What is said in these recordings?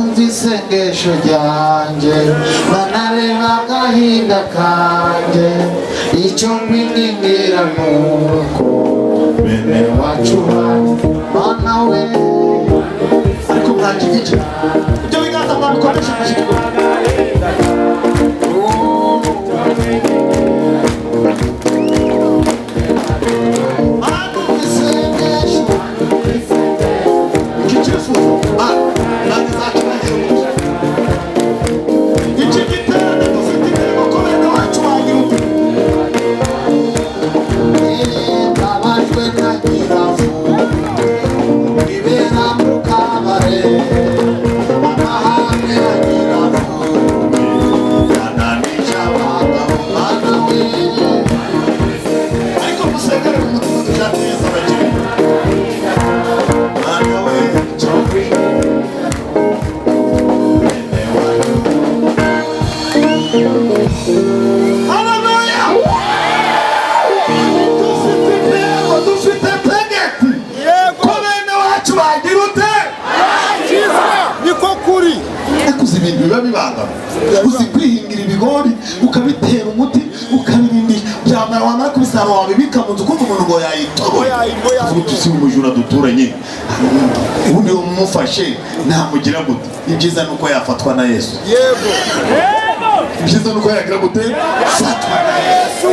Numva isengesho ryanjye, Mana, reba agahinda kanjye. Icyo nkwingingira nuko bene wacu banjye, Mana we. Ariko mwakigije ibyo biganza, mwabikoresha amashyiga. Mana, umva isengesho. Iki cyifuzo, Mana, nanjye nzakibagira umugisha. Iki giterane dufite intego ko bene wacu bagira uti. Mbabajwe na nyiravu bibera mu kabare, amahane ya nyiravu yananije abagabo, Mana we. Ariko musengere mu mutima, dushake Yesu abakiriya. Mana we, cyo bene wacu. Haleluya! Dufite intego, dufite tegeti ko bene wacu bagira ute? Niko kuri. Ariko uzi ibintu biba bibangama, uzi kwihingira ibigori, ukabitera umuti, ukabirindira, byamara, wamara kubisarura, wabibika mu nzu, kumva umuntu ngo yayitoboye. Uvuga uti: "Si umujura duturanye ubundi umufashe namugira gute?" Ibyiza ni uko yafatwa na Yesu. Yego. Ibyiza ni uko yagira gute? Fatwa na Yesu.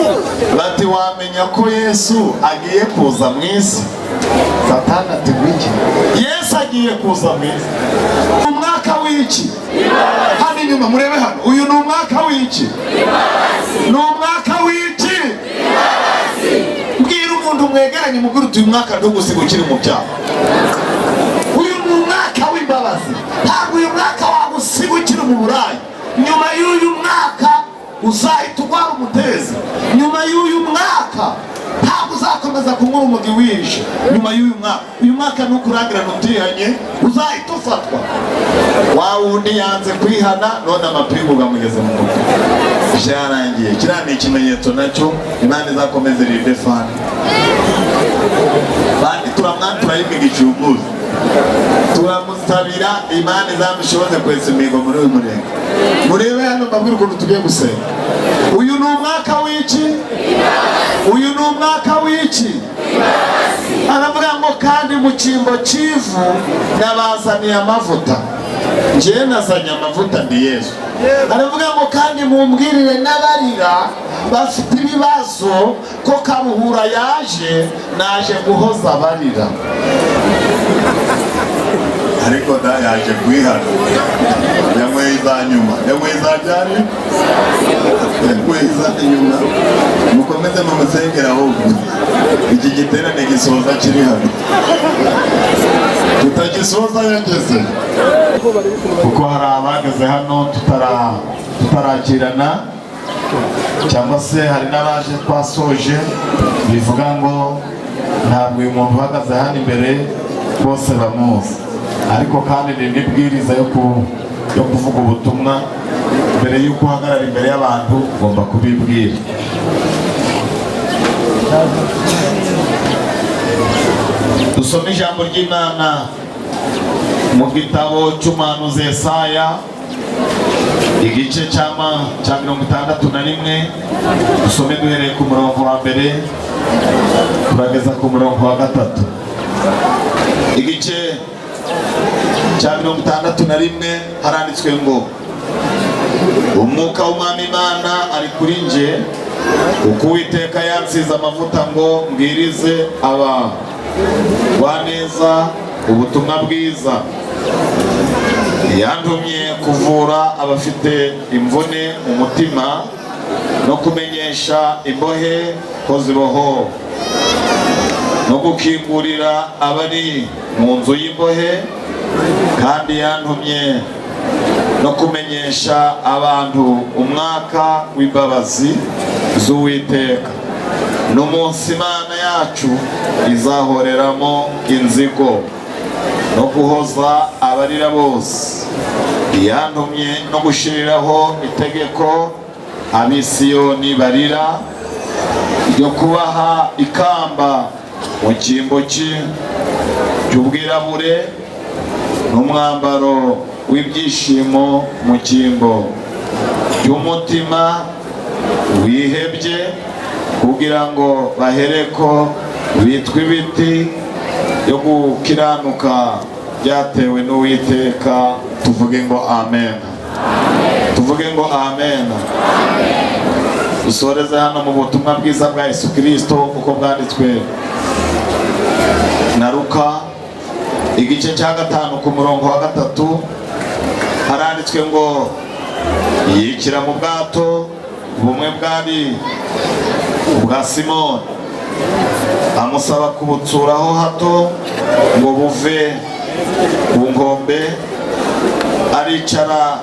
Bati: "Wamenya ko Yesu agiye kuza mu isi?" Satani ati: "Wiki?" Yesu agiye kuza mu isi. Umwaka w'iki? Hano inyuma murebe hano, uyu ni umwaka w'iki? Ni umwaka w'iki? Mbwira umuntu mwegeranye, mubwire uti: "Uyu mwaka ntugusiga ukiri mu byaha. Uyu ni umwaka w'imbabazi. Ntabwo uyu mwaka wagusiga ukiri mu burayi. Nyuma y'uyu mwaka uzahita urwara umutezi. Nyuma y'uyu mwaka ntabwo uzakomeza kunywa urumogi wishe. Nyuma y'uyu mwaka, uyu mwaka nukurangirana utihanye, uzahita ufatwa." Wa wundi yanze kwihana, none amapingu gamugeze mu mutwe, byarangiye. Kiriya ni ikimenyetso nacyo. Imana izakomeza irinde fani bandi. Turamwatura imigisha uyu munsi, turamusabira Imana izamushoboze kwesa imihigo muri uyu murenge. Murebe hano, mbabwire ukuntu tugiye gusenga. Uyu ni umwaka w'iki? Uyu ni umwaka w'iki? Aravuga ngo: "Kandi mu cyimbo cy'ivu nabazaniye amavuta." Njyewe nazanye amavuta, ndi Yesu. Aravuga ngo: "Kandi mumbwirire n'abarira bafite ibibazo ko Karuhura yaje, naje guhoza abarira." Ariko da yaje kwihana, yanyweye iza nyuma, yanyweye iza ryari, yanyweye iza nyuma. Mukomeze mumusengera. Ahubwo iki giterane gisoza kiri hano, tutagisoza yageze, kuko hari abageze hano tutarakirana, cyangwa se hari n'abaje twasoje. Bivuga ngo ntabwo uyu muntu uhagaze hano imbere bose bamuzi, ariko kandi ni n'ibwiriza yo kuvuga ubutumwa. Mbere y'uko uhagarara imbere y'abantu, ugomba kubibwira. Dusome ijambo ry'Imana mu gitabo cy'umuhanuzi Yesaya, igice cya 61. Dusome duhereye ku murongo wa mbere, turageza ku murongo wa gatatu. Igice cya 61, haranditswe ngo: "Umwuka w'Umwami Imana ari kuri nje, kuko Uwiteka yansize amavuta ngo mbwirize abagwaneza ubutumwa bwiza. Yantumye kuvura abafite imvune mu mutima, no kumenyesha imbohe ko zibohowe, no gukingurira abari mu nzu y'imbohe. Kandi yantumye no kumenyesha abantu umwaka w'imbabazi z'Uwiteka, n'umunsi Imana yacu izahoreramo inzigo, no guhoza abarira bose. Yantumye no gushyiriraho itegeko ab'Isiyoni barira, ryo kubaha ikamba mu cyimbo cy'ubwirabure n'umwambaro." w'ibyishimo mu cyimbo cy'umutima wihebye, kugira ngo bahereko bitwe ibiti byo gukiranuka byatewe n'Uwiteka. Tuvuge ngo amen, tuvuge ngo amen. Dusoreze hano mu butumwa bwiza bwa Yesu Kirisito uko bwanditswe na Luka, igice cya 5 ku murongo wa 3, haranditswe ngo: "Yikira mu bwato bumwe bwari ubwa Simoni, amusaba kubutsuraho hato ngo buve ku nkombe. Aricara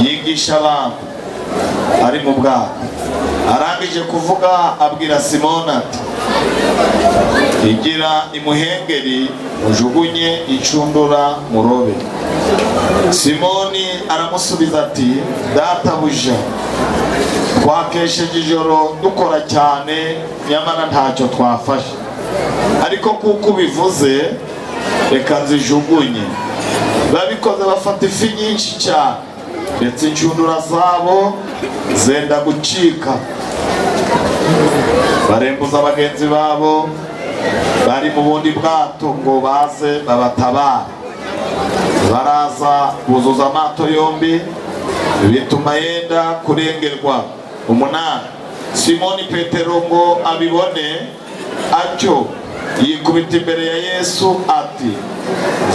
yigisha abantu ari mu bwato. Arangije kuvuga, abwira Simoni ati: 'Igira imuhengeri, ujugunye inshundura murobe.' Simoni aramusubiza ati: 'Databuja, twakesheje ijoro dukora cyane, nyamara ntacyo twafashe. Ariko kuko ubivuze, reka nzijugunye.' Babikoze bafata ifi nyinshi cyane, ndetse inshundura zabo zenda gucika. Barembuza bagenzi babo bari mu bundi bwato ngo baze babatabare. Baraza, buzuza amato yombi, bituma yenda kurengerwa. 8, Simoni Petero ngo abibone atyo, yikubita imbere ya Yesu ati: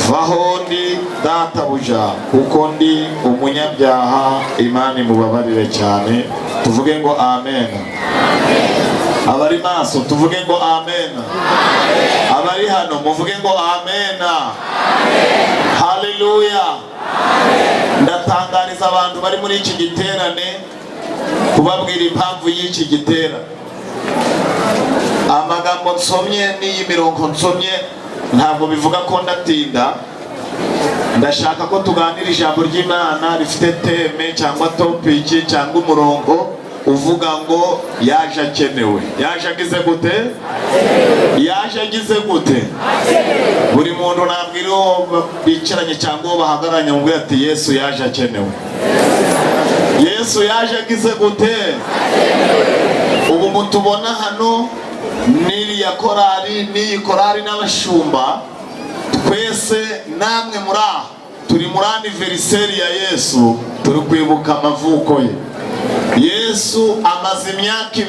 'Vaho ndi, Databuja, kuko ndi umunyabyaha.' Imana imubabarire cyane. Tuvuge ngo amen. Abari maso, tuvuge ngo amen. Abari hano, muvuge ngo amen. Haleluya! Ndatangariza abantu bari muri iki giterane, kubabwira impamvu y'iki giterane. Amagambo nsomye n'iyi mirongo nsomye ntabwo bivuga ko ndatinda. Ndashaka ko tuganira ijambo ry'Imana rifite theme cyangwa topic cyangwa umurongo uvuga ngo: "Yaje akenewe." Yaje agize gute? Yaje agize gute? Buri muntu nabwira uwo bicaranye cyangwa uwo bahagararanye, mubwira ati: "Yesu yaje akenewe." Yesu yaje agize gute? Ubu mutubona hano, n'iriya korari, n'iyi korari, n'abashumba twese, namwe muri aha, turi muri anniversaire ya Yesu, turi kwibuka amavuko ye. Yesu amaze imyaka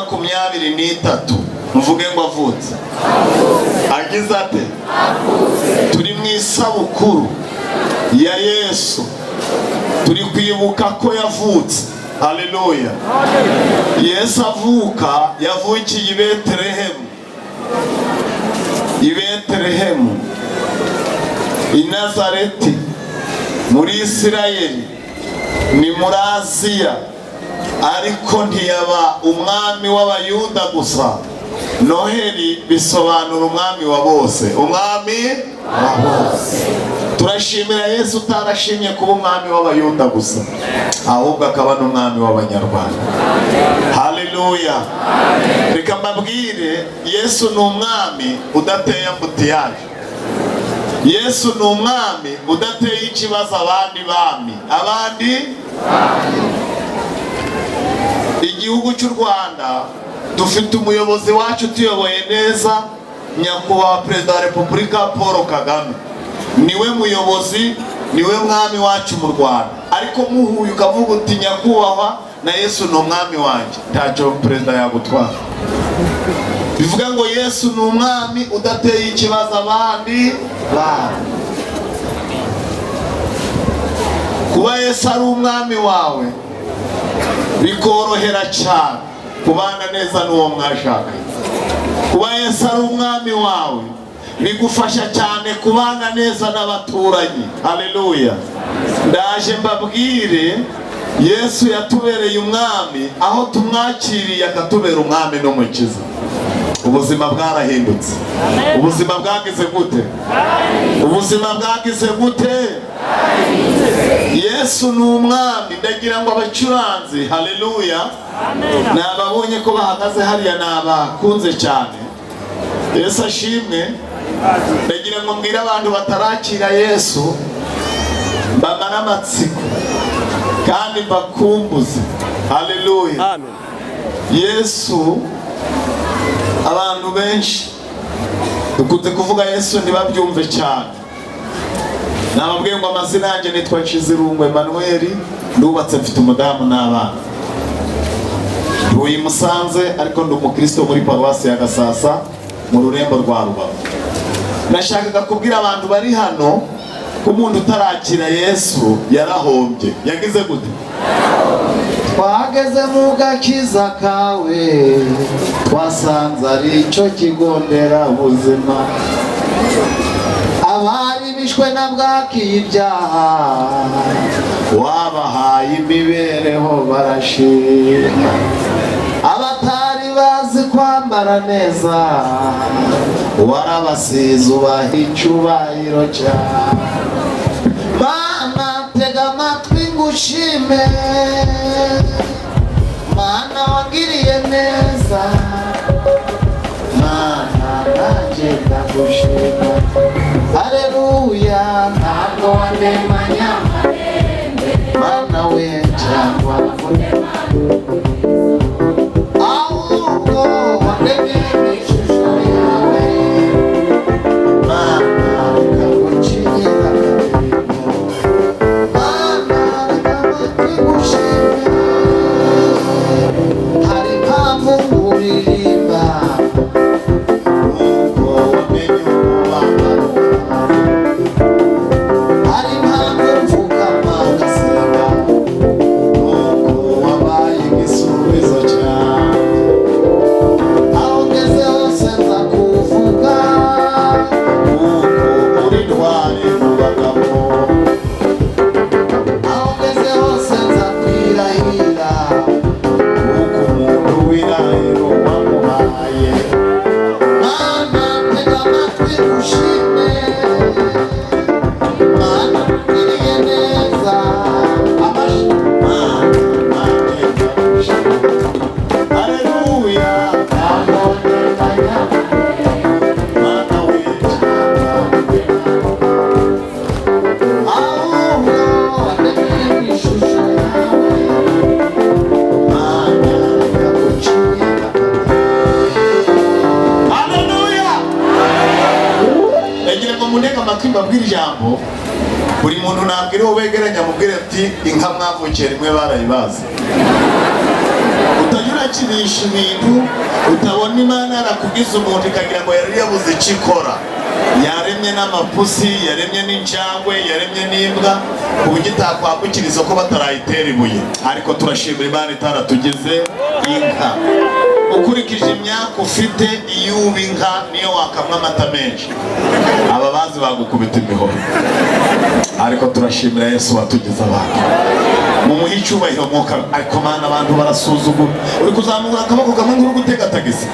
2023, muvuge ngo avutse. Agize ate? Turi mu isabukuru ya Yesu, turi kwibuka ko yavutse. Haleluya! Yesu avuka, yavukiye i Betelehemu, i Betelehemu, i Nazareti, muri Isirayeli, ni muri Aziya. Ariko ntiyaba umwami w'Abayuda gusa. Noheli bisobanura umwami wa bose, umwami wa bose. Turashimira Yesu utarashimye kuba umwami w'Abayuda gusa, ahubwo akaba n'umwami w'Abanyarwanda. Haleluya! Reka mbabwire, Yesu ni umwami udateye embouteillage. Yesu ni umwami udateye ikibazo abandi bami, abandi. Igihugu cy'u Rwanda dufite umuyobozi wacu utuyoboye neza, Nyakubahwa Perezida wa Repubulika Paul Kagame. Niwe muyobozi, niwe mwami wacu mu Rwanda. Ariko muhuye ukavuga uti: "Nyakubahwa, na Yesu ni umwami wanjye," ntacyo perezida yagutwara. Bivuga ngo Yesu ni umwami udateye ikibazo abandi bami. Kuba Yesu ari umwami wawe bikorohera cyane kubana neza n'uwo mwashakanye. Kuba Yesu ari umwami wawe bigufasha cyane kubana neza n'abaturanyi. Haleluya! Ndaje mbabwire, Yesu yatubereye umwami. Aho tumwakiriye akatubera umwami n'umukiza, ubuzima bwarahindutse. Ubuzima bwagize gute? Ubuzima bwagize gute? Yesu ni umwami. Ndagira ngo abacuranzi, haleluya, nababonye ko bahagaze hariya, nabakunze cyane. Yesu ashimwe. Ndagira ngo mbwire abantu batarakira Yesu, mbamare amatsiko kandi mbakumbuze. Haleluya! Amen. Yesu, abantu benshi dukunze kuvuga Yesu ntibabyumve cyane. Nababwiye ngo amazina yanjye nitwa Nshizirungu Emmanuel, ndubatse, mfite umudamu n'abana, ntuye i Musanze, ariko ndi umukristo muri paruwasi ya Gasasa mu rurembo rwa Rubavu. Nashakaga kubwira abantu bari hano ko umuntu utarakira Yesu yarahombye. Yagize gute? Twageze mu gakiza kawe, twasanze ari icyo kigo nderabuzima. Abari bishwe na bwakiye ibyaha, wabahaye imibereho barashima. Abatari bazi kwambara neza, warabasize ubaha icyubahiro cyawe. Mana, tega amatwi ngushime. Mana, wangiriye neza. Mana, nanjye ndagushima. Haleluya! Ntabwo wandemanya, Mana we, cyangwa ahubwo wandemye mu ishusho yawe. Mana, reka ngucinyire akadiho. Mana, reka amatwi ngushime. Hari impamvu nkuririmba, Nuko wamenye umubabaro. Hari impamvu mfukama ngasenga, Nuko wabaye igisubizo cyanjye. Aho ngeze hose nza kuvuga, Nuko uri ntwari mu bagabo. Aho ngeze hose nza kwirahira, Kuko umuntu w'irahiro wamuhaye. Mana, tega amatwi ngushime. Mana, ugiriye neza. Amashyi. Mana, nanjye ndagushima. Haleluya! Ntabwo ndemanya, Mana we, ahubwo wandemye mu ishusho yawe. Mana, Reka ngucinyire akadiho. Haleluya! Ndagira ngo munege amatwi mbabwire ijambo. Buri muntu nabwire uwo begeranye, amubwire ati: "Inka mwavukiye rimwe barayibaze." Utajya urakinisha ibintu, utabona Imana yarakugize umuntu ikagira ngo yari yabuze icyo ikora. Yaremye n'amapusi, yaremye n'injangwe, yaremye n'imbwa, ku buryo itakwambukira isoko batarayitera ibuye. Ariko turashimira Imana itaratugize inka. Ukurikije imyaka ufite, iyo uba inka niyo wakamwa amata menshi, aba bazi bagukubita imihoro. Ariko turashimira Yesu watugize abantu. Mumuhe icyubahiro mwuka. Ariko Mana, abantu barasuzugura. Uri kuzamura akaboko kamwe nk'uri gutega tagisi,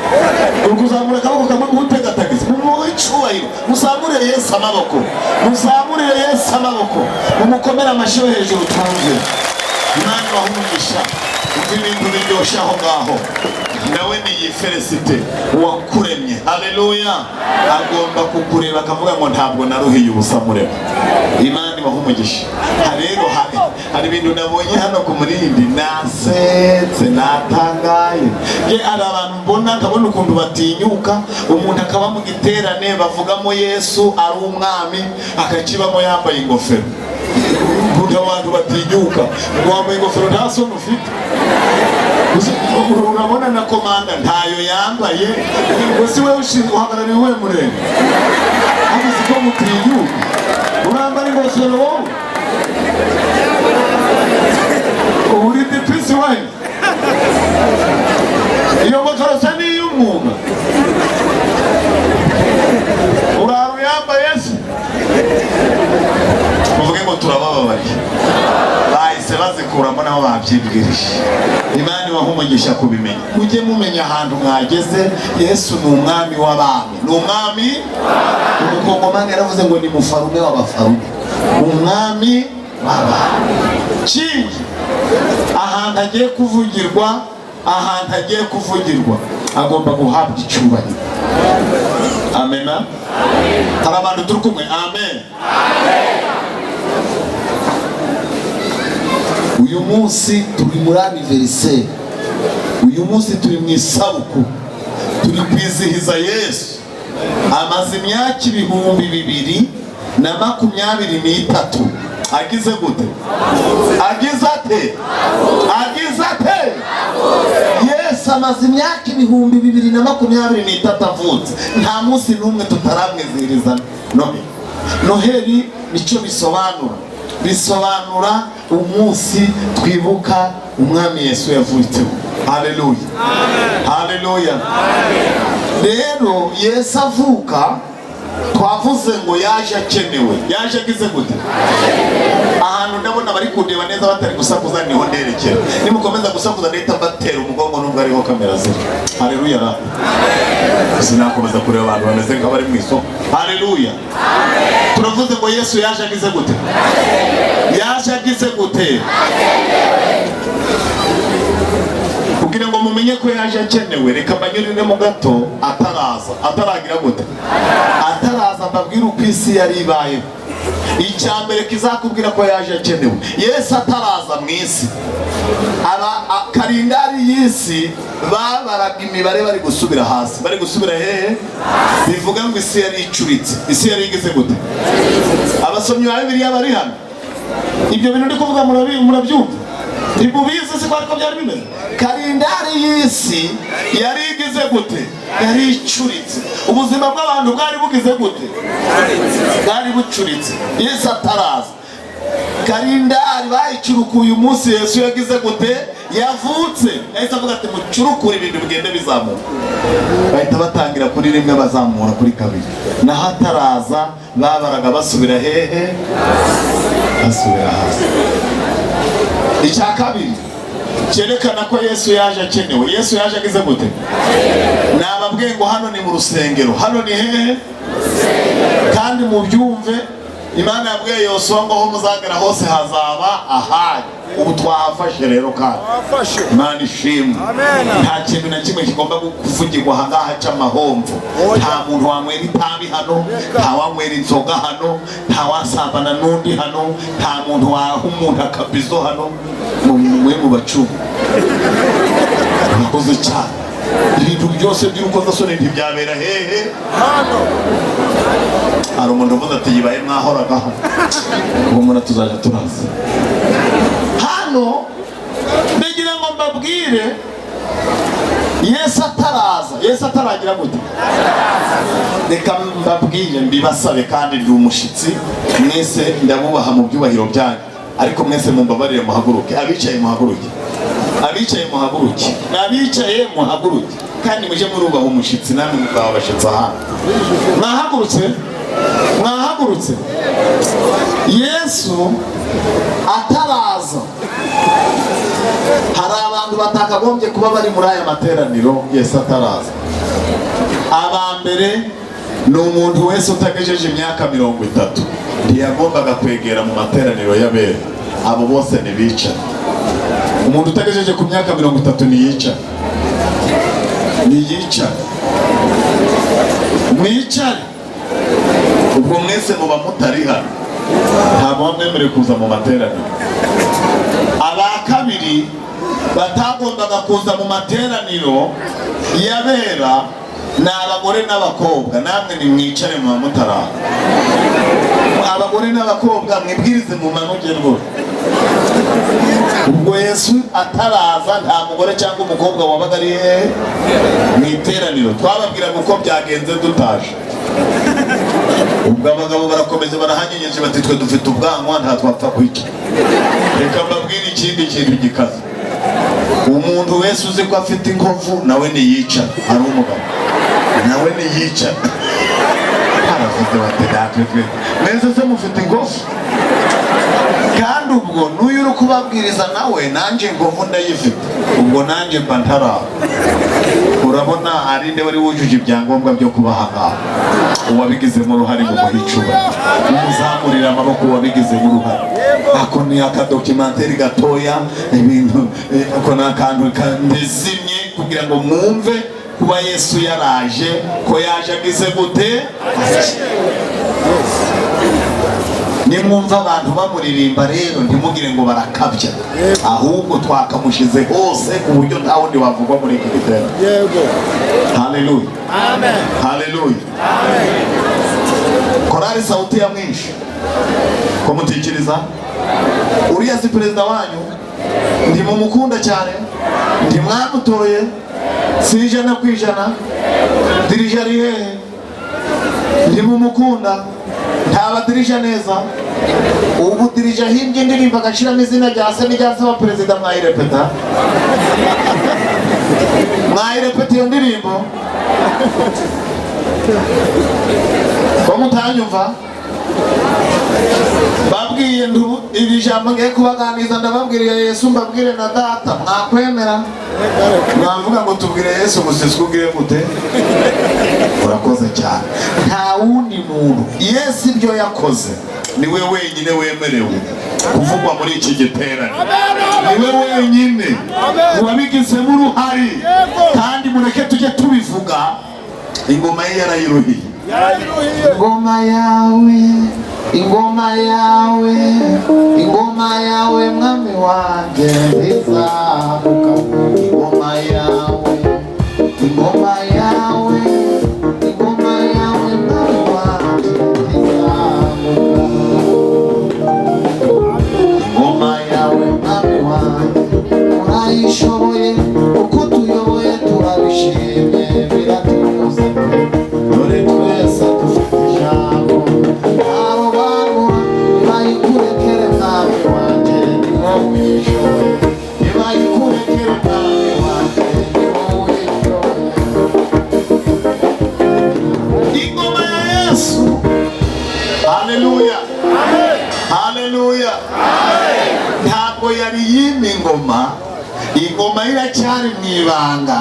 uri kuzamura akaboko kamwe nk'uri gutega tagisi. Mumuhe icyubahiro, muzamurire Yesu amaboko, muzamurire Yesu amaboko, mumukomere amashyi yo hejuru twumve. Imana ibahe umugisha. Umva ibintu biryoshye aho ngaho. Nawe ni iyi felicite uwakuremye. Haleluya! Agomba kukureba akavuga ngo ntabwo naruhiye ubusa murema. Imana ibahe umugisha. Rero hari ibintu nabonye hano ku Murindi, nasetse, natangaye. Ye, hari abantu mbona nkabona ukuntu batinyuka. Umuntu akaba mu giterane bavugamo Yesu ari umwami, akakibamo yambaye ingofero. Ukuntu abantu batinyuka ngo wambaye ingofero, nta soni ufite? Urabona na komanda ntayo yambaye. Ngo si wowe ushinzwe, uhagarariye uwuhe murenge? Hano siko mutinyuka, urambara ingofero wowe? Uri dipisi we? Iyo ngofero sa n'iy'umwuga, urara uyambaye se? Muvuge ngo turabababariye. Bahise bazikuramo nabo babyibwirije. Imana ibaha umugisha kubimenya. Mujye mumenya ahantu mwageze. Yesu ni umwami w'abami, ni umwami. Umukongomani yaravuze ngo ni mufarume w'abafarume, umwami w'abami. Kindi, ahantu agiye kuvugirwa Ahantu agiye kuvugirwa agomba guhabwa icyubahiro. Amena. Hari abantu turi kumwe? Amen. Uyu munsi turi muri anniversaire, uyu munsi turi mu isabukuru, turi kwizihiza Yesu. Amaze imyaka 2023 agize gute? Agize ate? Agize ate? Yesu amaze imyaka 2023 avutse. Nta munsi n'umwe tutaramwizihiriza Noheli. Noheli nicyo bisobanura, bisobanura umunsi twibuka umwami Yesu yavutseho. Haleluya, haleluya. Rero Yesu avuka, twavuze ngo yaje akenewe. Yaje agize gute? Ahantu ndabona bari kundeba neza batari gusakuza, niho nderekera. Nimukomeza gusakuza ndahita mbatera umugongo, nubwo ariho kamera ziri. Haleluya. Sinakomeza kureba abantu bameze nk'abari mu isoko. Haleluya. Turavuze ngo Yesu yaje agize gute? Yaje agize gute? Kugira ngo mumenye ko yaje akenewe, reka mbanyuriremo gato ataraza. Ataragira gute? Ataraza, mbabwire uko isi yari ibayeho. Icya mbere kizakubwira ko yaje akenewe, Yesu ataraza mu isi, kalendari y'isi babaraga imibare bari gusubira hasi. Bari gusubira hehe? Bivuga ngo isi yari icuritse. Isi yari igeze gute? Abasomyi ba Bibiliya bari hano, ibyo bintu ndi kuvuga murabyumva? Ntimubizi si ko ariko byari bimeze? Kalendari y'isi yari igize gute? Yari icuritse. Ubuzima bw'abantu bwari bugize gute? Bwari bucuritse. Yesu ataraza, kalendari bayicurukuye. Umunsi Yesu yagize gute? Yavutse, yahise avuga ati mucurukure ibintu bigende bizamuka. Bahita batangira kuri rimwe bazamura kuri kabiri. Naho ataraza babaraga basubira hehe? Basubira hasi. Icya kabiri cyerekana ko Yesu yaje akenewe, Yesu yaje agize gute? Nababwiye ngo hano ni mu rusengero. Hano ni hehe? Kandi mubyumve, Imana yabwiye Yosuwa ngo aho muzagera hose hazaba ahanyu. Ubu twahafashe rero, kandi Imana ishimwe. Nta kintu na kimwe kigomba kuvugirwa aha ngaha cy'amahomvo. Nta muntu wanywera itabi hano, nta wanywera inzoga hano, nta wasambana n'undi hano, nta muntu waha umuntu akabizo hano. Mwe mu bacumu murakoze cyane. Ibintu byose by'urukozasoni ntibyabera hehe? Hano. Hari umuntu uvuze ati yibaye mwahoraga hano, ubu mura tuzajya turaza hano. Ndagira ngo mbabwire, Yesu ataraza, Yesu ataragira gute? Reka mbabwire, mbibasabe, kandi ndi umushitsi, mwese ndabubaha mu byubahiro byanyu, ariko mwese mumbabarire muhaguruke. Abicaye muhaguruke, abicaye muhaguruke, abicaye muhaguruke, kandi mujye murubaha umushitsi, namwe mukaba abashitsi ahandi. Mwahagurutse? Mwahagurutse? Yesu ataraza, hari abantu batakagombye kuba bari muri aya materaniro. Yesu ataraza, aba mbere ni umuntu wese utagejeje imyaka 30 ntiyagombaga kwegera mu materaniro y'abera. Abo bose ntibicara. Umuntu utagejeje ku myaka 30 ntiyicara, ntiyicara. Mwicare. Ubwo mwese muba mutari hano, ntabwo mwemerewe kuza mu materaniro. Aba kabiri batagombaga kuza mu materaniro y'abera ni abagore n'abakobwa. Namwe nimwicare, muba mutaraha. Abagore n'abakobwa mwibwirize mumanuke rwose. Ubwo Yesu ataraza, nta mugore cyangwa umukobwa wabaga ari hehe? Mu iteraniro. Twababwiraga uko byagenze dutaje. Ubwo abagabo barakomeza barahanyenyeje bati twe dufite ubwanwa nta twapfa kwica. Reka mbabwire ikindi kintu gikaze. Umuntu wese uzi ko afite inkovu nawe niyica. Ari umugabo nawe niyica. Baravuze bati natwe twe mwese se mufite inkovu? Kandi ubwo n'uyu uri kubabwiriza nawe nanjye inkovu ndayifite, ubwo nanjye mba ntaraho. Urabona ari nde wari wujuje ibyangombwa byo kuba aha ngaha? Uwabigizemo uruhare mu guhicura, umuzamurira amaboko. Uwabigizemo uruhare. Ako ni akadocumentary gatoya, ibintu ako ni akantu kandezimye kugira ngo mwumve kuba Yesu yaraje, ko yaje agize gute. Nimwumva abantu bamuririmba rero, ntimugire ngo barakabya, ahubwo twakamushize hose ku buryo nta wundi wavugwa muri iki giterane. Haleluya! Amen. Haleluya! Korali Sauti ya Mwinshi, ko mutikiriza? Uriya si perezida wanyu? Ntimumukunda cyane? Ntimwamutoye? Si 100%? Dirija ari hehe? Ntimumukunda? Ntabadirija neza? Ubu dirija ahimbye indirimbo agashyiramo izina rya se n'irya se wa perezida, mwayirepeta? Mwayirepeta iyo ndirimbo? Ko mutanyumva? Babwiye ndu iri jambo ngiye kubaganiriza, ndababwiriye Yesu, mbabwire na Data, mwakwemera? Mwavuga ngo tubwire Yesu gusa, ubwire gute? Urakoze cyane. Nta wundi muntu. Yesu ibyo yakoze, niwe wenyine wemerewe kuvugwa muri iki giterane, niwe wenyine wabigizemo uruhare. Kandi mureke tujye tubivuga, ingoma ye yarayiruhiye. Yarayiruhiye. Ingoma yawe, ingoma yawe, ingoma yawe, mwami wanjye, ntizamuka. Ingoma yawe, ingoma yawe, ingoma yawe, mwami wanjye, ntizamuka. Ingoma yawe, mwami wanjye, urayishoboye. Uko tuyoboye turabishimye, biratunyuze. Dore twese dufite ijambo, ntarobanura. Nibayikurekere, mwami wanjye, ni wowe uyishoboye. Nibayikurekere, mwami wanjye, ni wowe uyishoboye. Ingoma ya Yesu, haleluya, haleluya! Ntabwo yari yima ingoma, ingoma ye iracyari mu ibanga,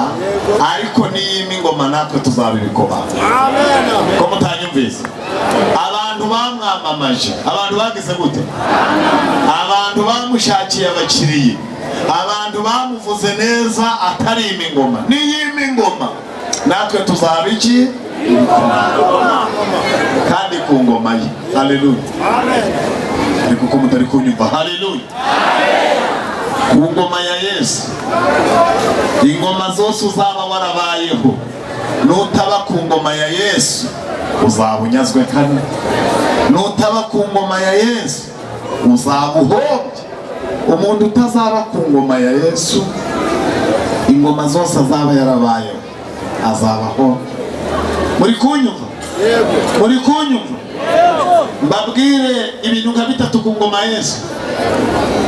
ariko niyima ingoma natwe tuzaba ibikoma. Amen. Ko mutanyumvise? Abantu bamwamamaje, abantu bagize gute, abantu bamushakiye abakiriye, abantu bamuvuze neza atarima ingoma, niyima ingoma natwe tuzaba iki? Kandi ku ngoma ye, haleluya! Amen. Ariko ko mutari kunyumva? Haleluya! Ku ngoma ya Yesu. Ingoma zose uzaba warabayeho, nutaba ku ngoma ya Yesu uzaba unyazwe kane. Nutaba ku ngoma ya Yesu uzaba uhombye. Umuntu utazaba ku ngoma ya Yesu, ingoma zose azaba yarabayeho azaba ahombye. Muri kunyumva? Muri kunyumva? Mbabwire ibintu nka bitatu ku ngoma ya Yesu.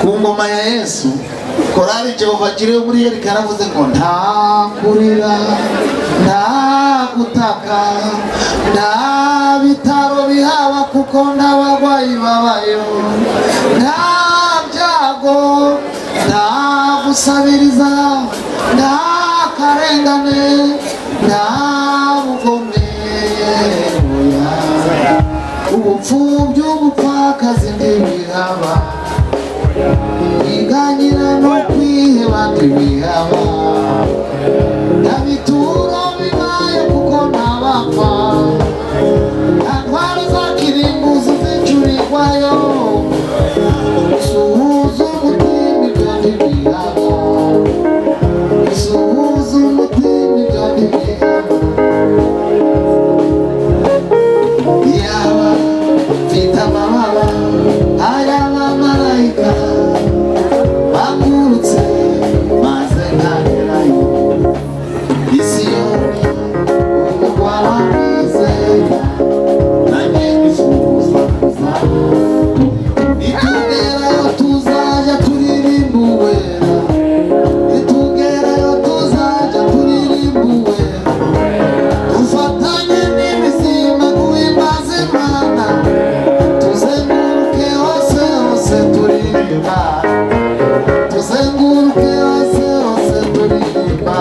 Ku ngoma ya Yesu, korali Jehova Jireh muri Yeriko yaravuze ngo nta kurira, nta gutaka, nta bitaro bihaba kuko nta barwayi babayo, nta byago, nta gusabiriza, nta karengane, nta bugome, oya. Ubupfubyi, ubupfakazi ntibihaba, iganyira no kwiheba ntibihaba, nta bituro bibaye kuko ntabapfa, nta ntwaro za kirimbuzi zicurirwayo. Suhuza umutima, ibyo ntibihaba. Suhuza umutima, ibyo ntibihaba. Yaba mfite amababa ay'abamarayika bagurutse maze nkagerayo, Isiyoni, umurwa w'abizera, nanjye nifuza kuzayo. Nitugerayo tuzajya turirimba Uwera. Nitugerayo tuzajya turirimba Uwera, dufatanye n'ibizima guhimbaza Imana, tuzenguruke hose hose turirimba, tuzenguruke hose hose turirimba.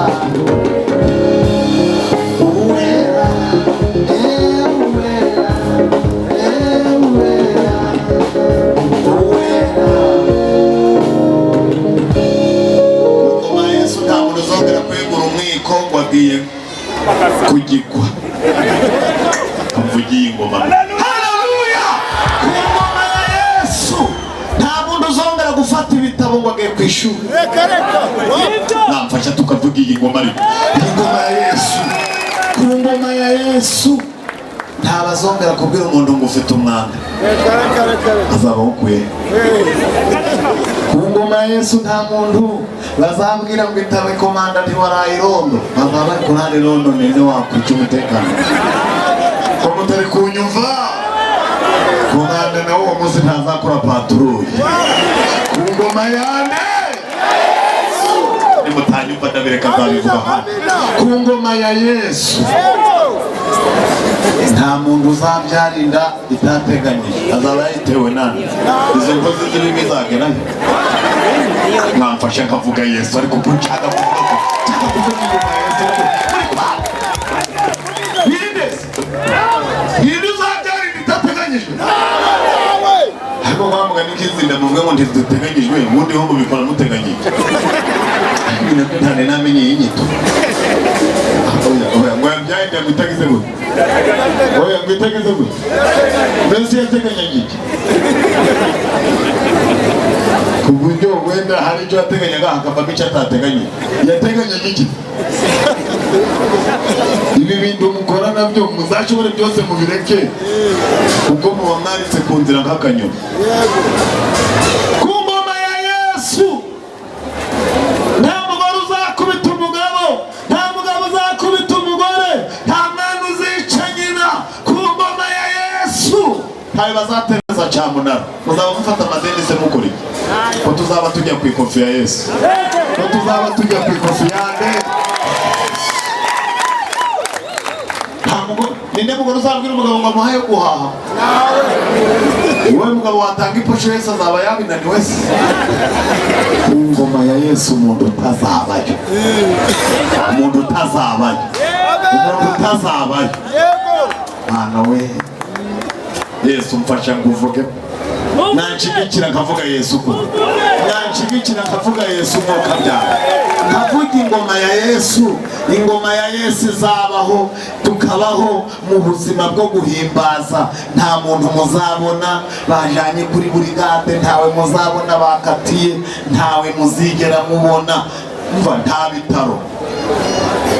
Kugikwa mvugiye ingoma. Haleluya! Ku ngoma ya Yesu nta muntu uzongera gufata ibitabo ngo agiye ku ishuri. Reka reka. Namfasha tukavuga iyi ngoma, ariko ingoma ya Yesu, ku ngoma ya Yesu ntabazongera kubwira umuntu ngo ufite umwanda. Reka reka reka reka. Azaba awukuye. Ku ngoma ya Yesu nta muntu bazabwira ngo itabe komanda, ntiwaraye irondo. Bazaba bari kurara irondo, ninde wakwica umutekano ko mutari kunyumva? Komanda nawe uwo munsi ntazakora patrouille. Ku ngoma yande? Nimutanyumva ndabireka, nzabivuga hano. Ku ngoma ya Yesu nta muntu uzabyara inda itateganyije, azaba yayitewe nande? Izo nkozi z'ibibi zagerayo. Mwamfasha nkavuga Yesu, ariko ko nshaka kuvuga, ko nshaka kuvuga ingoma ya Yesu, ariko muri kwa ninde se? Ninde uzabyara inda itateganyijwe? Ariko kwamuga n'ikizinda muvuge ngo ntiziteganyijwe, ubundi ho mubikora muteganyije. Ibi nabyo ntane namenye iyi nyito. Oya, oya, ngo yabyaye inda ngo itagize gute? Oya, ngo itagize gute? Mbese yateganyaga iki, ku buryo wenda hari icyo yateganyaga hakavamo icyo atateganyije? Yateganyaga iki? Ibi bintu mukora nabyo muzashobore byose mubireke, kuko muba mwaritse ku nzira nk'akanyoni. Ku ngoma ya Yesu nta mugore uzakubita umugabo, nta mugabo uzakubita umugore, nta mwana uzica nyina. Ku ngoma ya Yesu ntayo bazatereza cyamunara. Muzaba mufata amadeni se mukora iki, ko tuzaba tujya ku ikofi ya Yesu? Ko tuzaba tujya ku ikofi yande? Nta mugore, ninde mugore uzabwira umugabo ngo amuhaye guhaha? Wowe mugabo watanga iposho, Yesu azaba yabinaniwe se? Ku ngoma ya Yesu umuntu utazabayo, umuntu utazabayo, umuntu utazabayo. Mwana we, Yesu mfasha nguvuge. Nanshigikira nkavuga Yesu, ko nanshigikira nkavuga Yesu, mwuka byawe, nkavuga ingoma ya Yesu. Ingoma ya Yesu izabaho, tukabaho mu buzima bwo guhimbaza. Nta muntu muzabona bajanye kuri burigade, ntawe muzabona bakatiye, ntawe muzigera mubona. Mva, nta bitaro,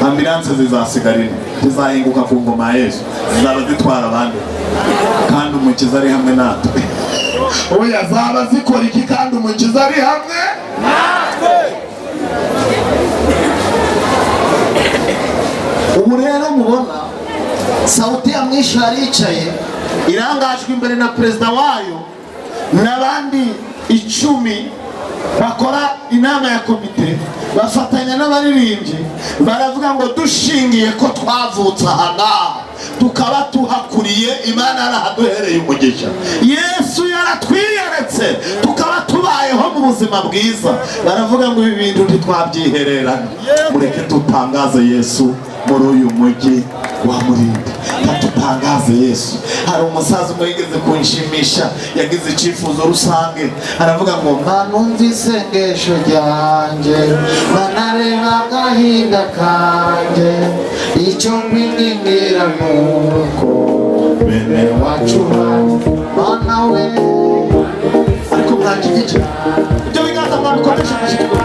ambulance zizasigara ino, zizahinguka ku ngoma ya Yesu, zizaba zitwara abandi kandi Umukiza ari hamwe natwe. Oya, zaba zikora iki kandi Umukiza ari hamwe natwe? Ubu rero mubona Sauti ya Mwisho yaricaye, irangajwe imbere na perezida wayo n'abandi 10 bakora inama ya komite, bafatanya n'abaririmbyi, baravuga ngo dushingiye ko twavutse aha n'aha, tukaba tuhakuriye, Imana yarahaduhereye umugisha, Yesu yaratwiyeretse, tukaba tubayeho mu buzima bwiza, baravuga ngo ibi bintu ntitwabyihererana, mureke dutangaze Yesu muri uyu mujyi wa Murindi, tutangaze Yesu. Hari umusaza umwe yigeze kunshimisha, yagize icyifuzo rusange, aravuga ngo manumva isengesho ryanjye, manareba agahinda kanjye, icyo nkwingingira nuko bene wacu Mana we. Ariko mwanshyigikiye, ibyo biganza mwabikoresha mushyigikira.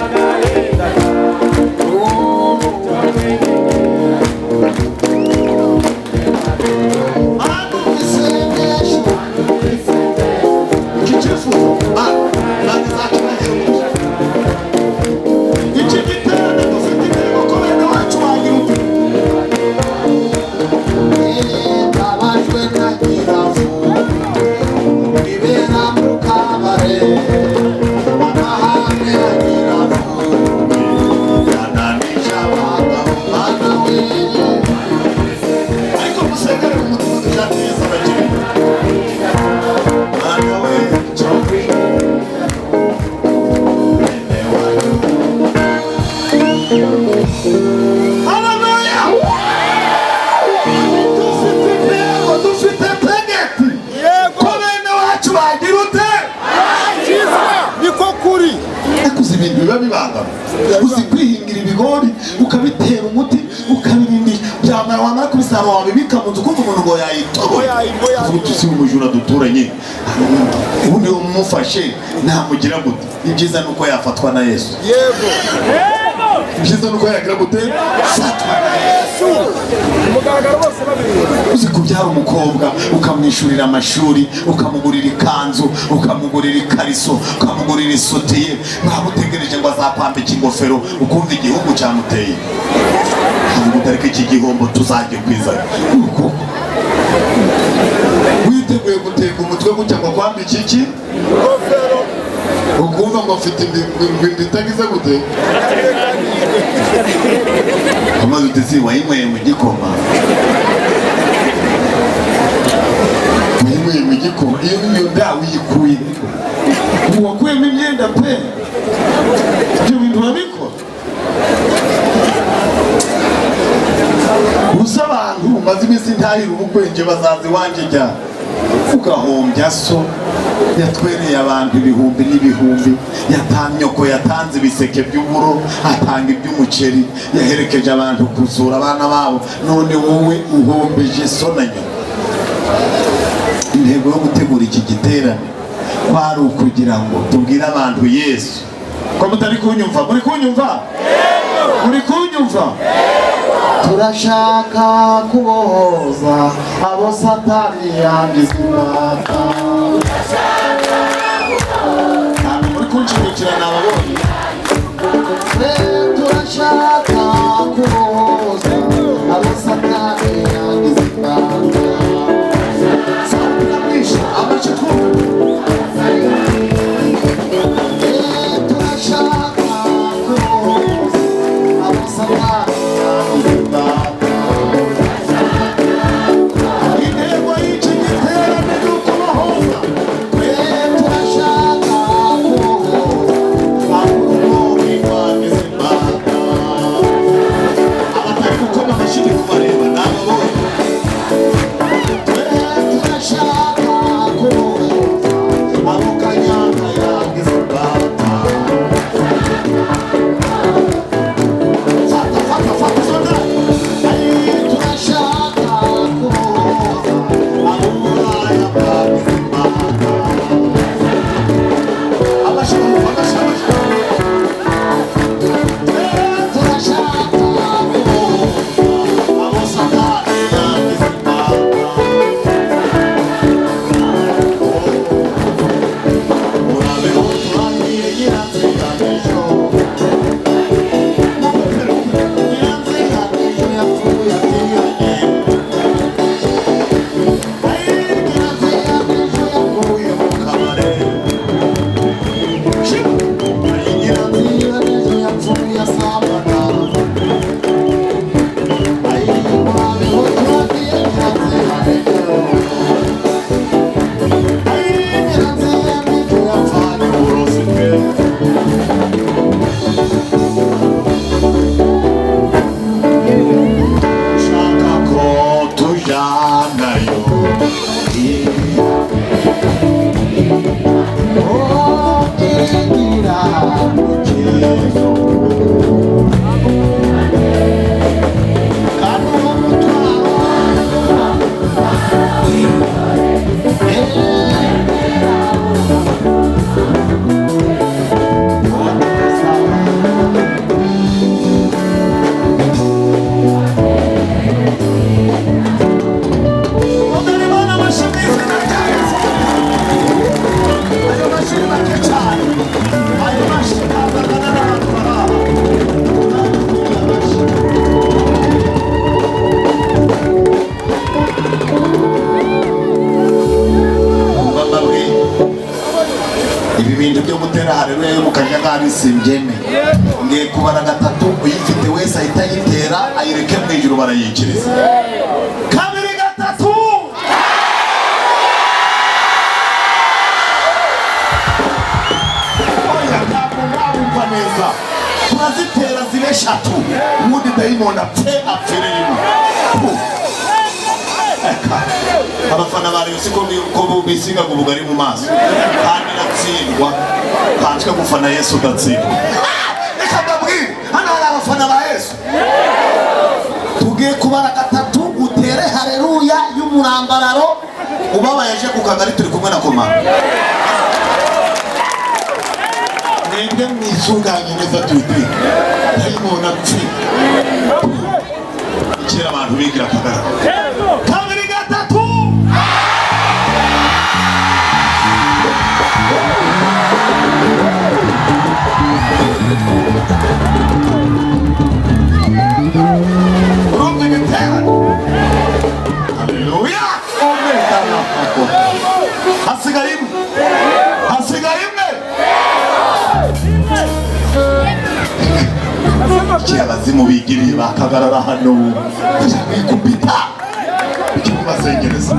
Ibintu biba bibangama, uzi kwihingira ibigori ukabitera umuti ukabirindisha, byamara wamara. ibisabo wabibika mu nzu, kumva umuntu ngo yayitoboye, uvuga uti si umujura duturanye, ubundi umufashe namugira gute? Ibyiza ni uko yafatwa na Yesu. Yego. Ibyiza ni uko yagira gute? Fatwa na Yesu. Umugaragaro bose babiri. Uzi kubyara umukobwa, ukamwishyurira amashuri, ukamugurira ikanzu, ukamugurira ikariso, ukamugurira isutiye, waba utegereje ngo azakwambika ingofero, ukumva igihugu cyamuteye, uvuga utariko iki gihombo tuzajya kwizana. Kuko witeguye guteka umutwe gutya ngo kwambike iki? Ingofero. Ukumva ngo afite inda itagize gute? Amaze uti si wayinyweye mu gikoma, wayinyweye mu gikoma, iyo nda uyikuye ubu, wakuyemo imyenda pe. Ibyo bintu urabikora gusa. Abantu umaze iminsi ntahira ubukwe, nje bazaza iwanjye, jya ugahombya. So yatwereye abantu ibihumbi n'ibihumbi, yatanyoko yatanze ibiseke by'uburo, atanga iby'umuceri, yaherekeje abantu gusura abana babo, none wowe uhombeje so na nyoko. Intego yo gutegura iki giterane kwari ukugira ngo tubwire abantu Yesu. Ko mutari kunyumva? Muri kunyumva? Muri kunyumva? Turashaka kubohoza abo Satani yangiza imbata. Ntabwo muri kunshigikira, nababonye. Turashaka kubohoza abo Satani yangiza imbata. Sawuti amashyi twumve. Turashaka kubohoza abo Satani yangiza imbata. Intego y'iki giterane ni ukubohoza. Turashaka kubohoza abo imana imbata. Abatari gukoma amashyi ndi kubareba, nababonye. Turashaka kubohoza abo kanyanga yangiza imbata. Fata, fata, fata izo ndaya. Turashaka kubohoza abo uburaya bwagize imbata. Amashyi, amashyi, amashyi. Turashaka kubohoza Abo Satani yangize imbata. Urabeho turagiye nyiranzigamije. Nyiranzigamije yapfuye atihanye. Nyiranzigamije yaguye mu kabare. Nyiranzigamije yapfuye asambana. Murabeho turagiye nyiranzigamije. Nyiranzigamije yapfanye Uburozi bwe. Shaka ko tujyanayo. Oh, igira Yesu. kandi uwo mutwaro. Imana amashyi mu izina rya Yesu. Ayo mashyi ni make cyane. Ayo mashyi ntabwo angana n'abantu bari aha. Amashyi. Umva mbabwire. Ibi bintu byo gutera haleluya yo mu kajagari simbyemeye. Ngiye kubara gatatu, uyifite wese ahita ayitera, ayireke mu ijuru barayikiriza. Kabiri, gatatu. Oya, ntabwo mwabumva neza. Turazitera zibe eshatu, ubundi dayimoni apfe, apfire rimwe. Puh. Eka. Abafana ba Rayon siko ko bisigaga ubugari mu maso kandi iratsindwa, kanswe gufana Yesu udatsindwa. Reka mbabwire, hano hari abafana ba Yesu. Tugiye kubara gatatu, utere. murambararo ubabaye aje ku kagari turi kumwe na komanda. Mwebwe mwisuganye neza tuyitwike dayimoni apfi. Kera abantu bigira akagara. Kabiri gatatu. Urumva igiterane? Haleluya! Hasigaye imwe, hasigaye imwe. Iki abazimu bigiriye bakagarara hano bikubita icyo kubasengereza.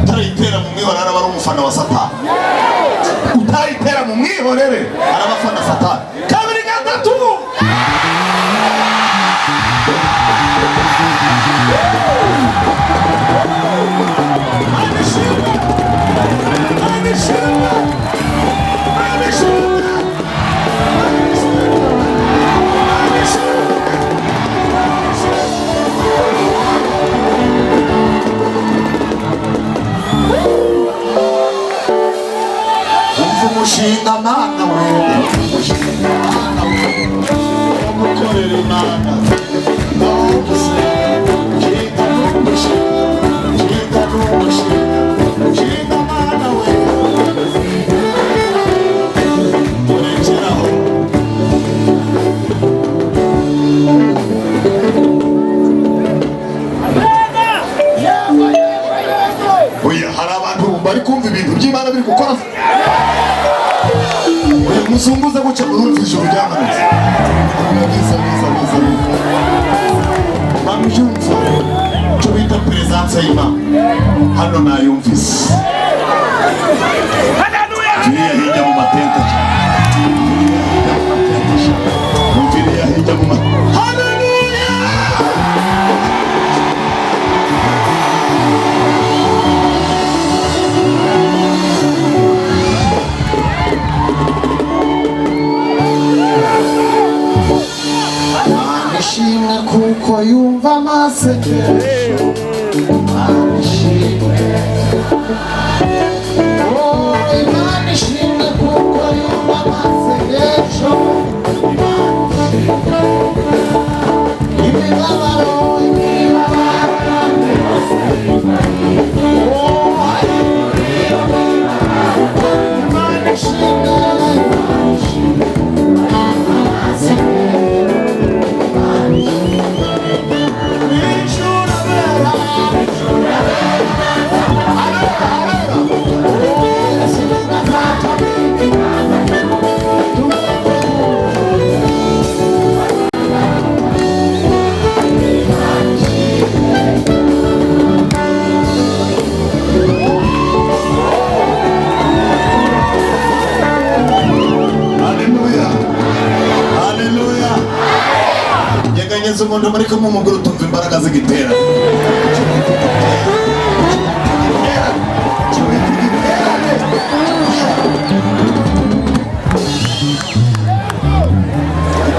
Utarayitera mu mwihorere araba ari umufana wa Satani. Utayitera mu mwihorere araba afana Satani. Kabiri gatatu. Imana ishimwe! Imana ishimwe! Imana ishimwe! Imana ishimwe! Imana ishimwe! Umva umushinga Mana we, umushinga Mana we, wo gukorera Imana, no gusenga, nshinga n'umushinga, nshinga n'umushinga, nshinga Mana we, urekeraho. Oya, hari abantu bari kumva ibintu by'Imana biri gukora. Oya, muzunguze gutya murumva ijuru ryamanutse. Biza, biza, biza, biza. Bamubyumva icyo bita presence y'Imana. Hano nayumvise. Turiya hirya mu matente cyane. Turiya hirya mu matente cyane. Turiya hirya mu matente. Haleluya! Imana ishimwe kuko yumva amasengesho. Imana ishimwe. Oh, Imana ishimwe kuko yumva amasengesho. Imana ishimwe. Imibabaro, imibabaro Oh, haleluya. Imana ishimwe. Imana ishimwe. Haleluya! Haleluya! Nyeganyeza umuntu muri kumwe umugore utumva imbaraga z'igiterane.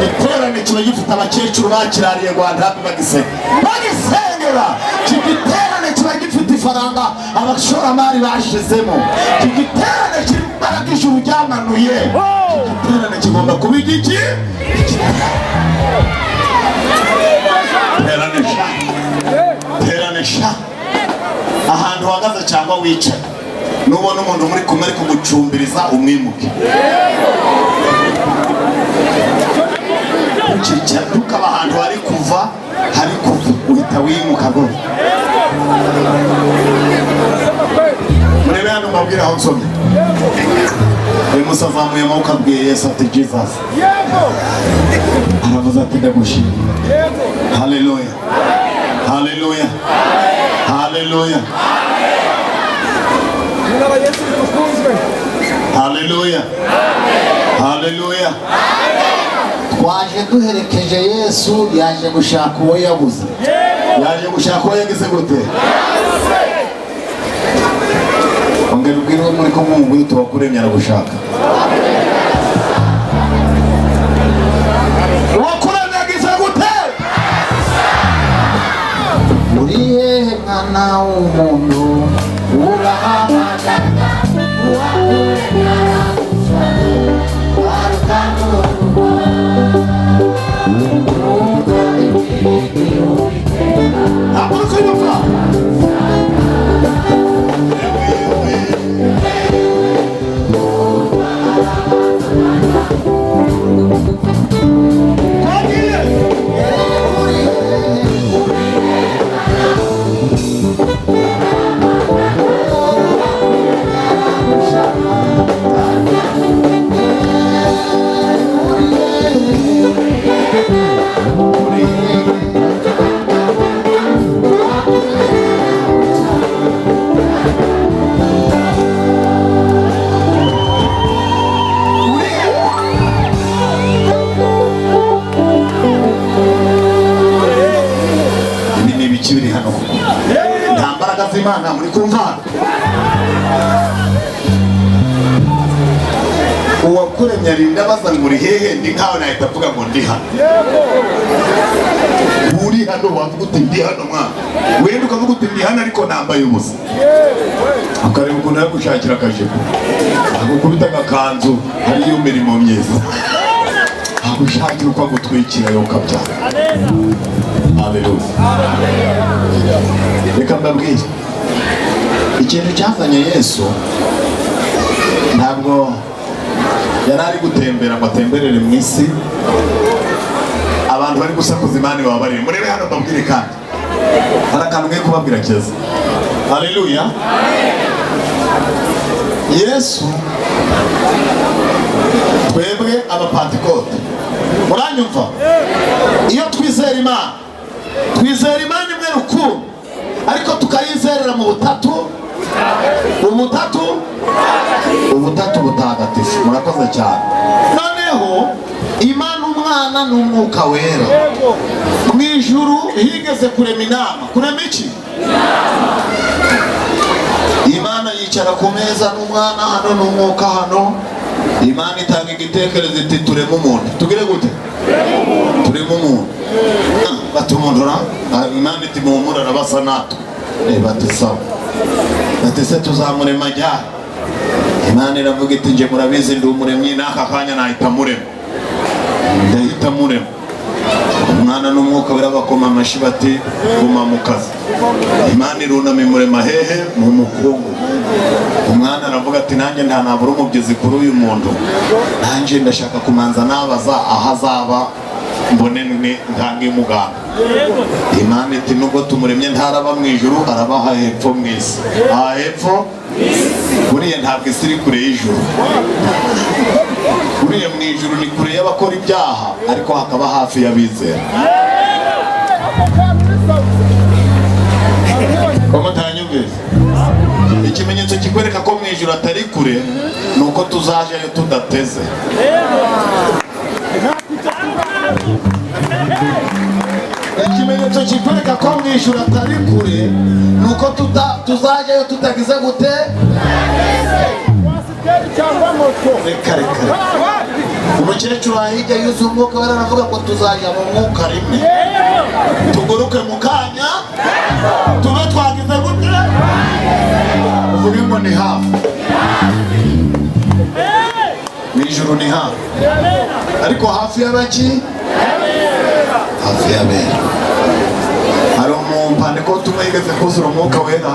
Igiterane kiba gifite abakecuru bakirariye Rwanda bagisenga bagisengera. Iki giterane kiba gifite ifaranga abashoramari bashizemo. Iki giterane kirimo imbaraga ijuru ryamanuye. Iki giterane kigomba kuba igiki? Terane sha, terane sha. Ahantu uhagaze cyangwa wicaye, nubona umuntu muri kumwe ari kumucumbiriza umwimuke. Ukicara ntukaba ahantu hari kuva, hari kuva uhita wimuka rwose. Murebe hano mbabwire aho nsomye. Uyu musa azamuye amaboko abwiye Yesu ati Jesus. Aravuze ati ndagushimira. Haleluya! Haleluya! Haleluya! Haleluya! Haleluya! Twaje duherekeje Yesu, yaje gushaka uwo yabuze. Yaje gushaka uwo yagize gute? Ongera ubwire uwo muri kumwe umubwire uti uwakuremye aragushaka. Uwakuremye agize gute? Uri hehe? Umuntu urahamagara uwakuremye aragushaka waruka mu rugo nuko ibiri Uwiteka. Ntabwo uri kuyumva. Twagiye. Ibi ni ibiki biri hano koko? Nta mbaraga z'Imana muri kumva hano. Uwakuremye arinda abaza ngo uri hehe, ndi nkawe nahita avuga ngo ndi hano. Uri hano wavuga uti ndi hano mwana, wenda ukavuga uti ndi hano ariko nambaye ubusa, ukareba ukuntu ari gushakira akajipo agukubita agakanzu, hariyo mirimo myiza agushakira uko agutwikira yo ukabyara. Haleluya. Reka mbabwire ikintu cyazanye Yesu. Ntabwo yari ari gutembera ngo atemberere mu isi abantu bari gusakuza Imana ibabarire. Murebe hano mbabwire, kandi hari akantu ngiye kubabwira keza. Haleluya. Yesu, twebwe Abapantekote, muranyumva, iyo twizera Imana, twizera Imana imwe rukumbi, ariko tukayizerera mu butatu, ubutatu, ubutatu butagatifu. Murakoze cyane. Noneho Imana Umwana n'Umwuka Wera mu ijuru higeze kurema inama. Kurema iki? Imana yicara ku meza n'Umwana hano n'Umwuka hano. Imana itanga igitekerezo iti: "Tureme umuntu." Tugire gute? Tureme umuntu. Bati: "Umuntu ra?" Imana iti: "Muhumure, arabasa natwe." Bati: "Sawa." Bati: "Se tuzamurema ryari?" Imana iravuga iti: "Nje murabizi ndi umuremyi, n'aka kanya nahita murema, ndahita murema." Umwana n'Umwuka bakoma amashyi bati: "Guma mu kazi." Imana irunama imurema hehe? Mu mukungu. Umwana aravuga ati: "Nanjye nta nabura umubyizi kuri uyu muntu, nanjye ndashaka kumanza nabaza aho azaba mbone ntange muganga." Imana iti: "Nubwo tumuremye ntaraba mu ijuru, arabaha hepfo mu isi." Aha hepfo buriya ntabwo isi iri kure y'ijuru. Buriya mu ijuru ni kure y'abakora ibyaha, ariko hakaba hafi y'abizera. Ko mutanyumvise? Ikimenyetso kikwereka ko mu ijuru atari kure ni uko tuzajayo tudateze. Ikimenyetso kikwereka ko mu ijuru atari kure ni uko tuzajyayo tutagize gute? Kwasiteri cyangwa moto. Reka reka. Umukecuru hirya yuzuye umwuka wera aravuga ngo tuzajya mu mwuka rimwe, tuguruke mu kanya, tube twagize gute? Uvuge ngo ni hafi. Mu ijuru ni hafi, ariko hafi y'abaki? Hafi y'abera. Hari umupantekote umwe yigeze kuzura Umwuka Wera,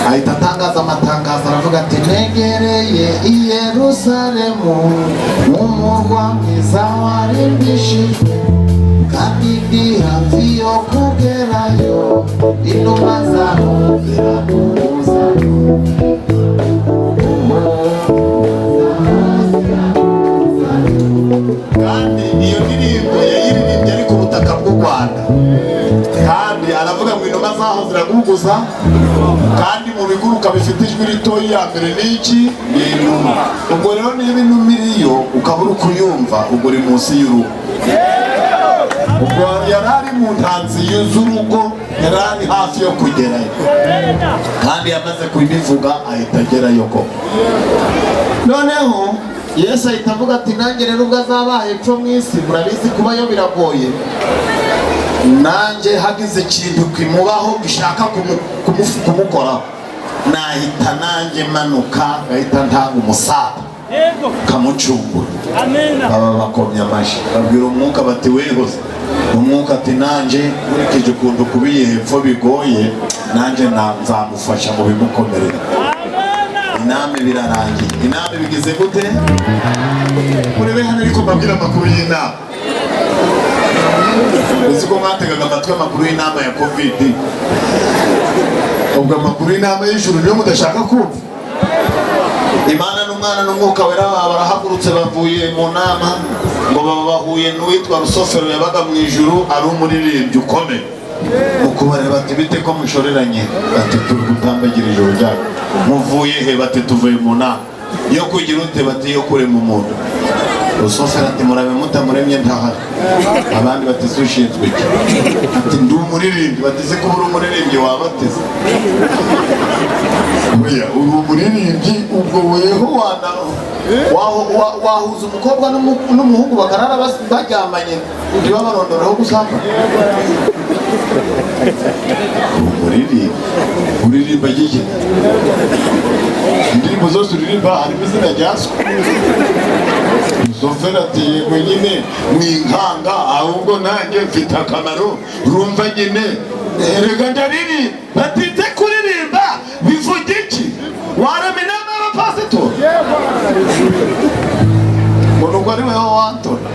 ahita atangaza amatangazo, aravuga ati: "Negereye i Yerusalemu, umurwa mwiza warimbishijwe, kandi ndi hafi yo kugerayo, inuma zaho ziramuza." Kandi iyo ndirimbo yayiririmbye ari ku butaka bw'u Rwanda, kandi aravuga ngo inuma zaho ziraguguza, kandi mu biguruka bifite ijwi ritoya iya mbere ni iki? Ni inuma. Ubwo rero niba inuma iriyo ukaba uri kuyumva, ubwo uri munsi y'urugo. Ubwo yari ari mu ntanzi z'urugo, yari ari hafi yo kugerayo, kandi yamaze kubivuga ahita agerayo koko. Noneho Yesu ahita avuga ati: "Nanjye rero ubwo azaba hepfo mu isi, murabizi kubayo biragoye." Nanjye hagize ikintu kimubaho gishaka kumukoraho, nahita nanjye manuka ngahita ntanga umusada kamucungura. Baba bakomye amashyi, babwira umwuka bati wehose. Umwuka ati nanjye nkurikije ukuntu kubiye hepfo bigoye, nanjye nzamufasha mu bimukomerera. Inama birarangiye. Inama bigize gute? Murebe hano, ariko mbabwira amakuru y'inama. Uzi ko mwategaga amatwi amakuru y'inama ya COVID, ubwo amakuru y'inama y'ijuru niyo mudashaka kumva? Imana n'Umwana n'Umwuka Wera baba barahagurutse, bavuye mu nama, ngo baba bahuye n'uwitwa Rusofero yabaga mu ijuru, ari umuririmbyi ukomeye. Mu kubareba bati bite ko mushoreranye? Bati turi gutambagira ijoro ryacu. Muvuye he? Bati tuvuye mu nama. Yo kugira ute? Bati yo kurema umuntu. Rusofero ati murabe mutamuremye ntahari. Abandi bati se ushinzwe iki? Ati ndi umuririmbyi. Bati se kuba uri umuririmbyi wabateze? Oya, uri umuririmbyi, ubwo weho wahuza umukobwa n'umuhungu bakarara baryamanye, ntibabarondoreho gusamba? Umuririmbyi uririmba gike, indirimbo zose uririmba harimo izina rya so. Rusofero ati yego nyine ni inkanga, ahubwo nanjye mfite akamaro, urumva nyine erega ndaririmba. Batite kuririmba bivuga iki? Warema inama y'abapasitori ngo nubwo ari weho wantora?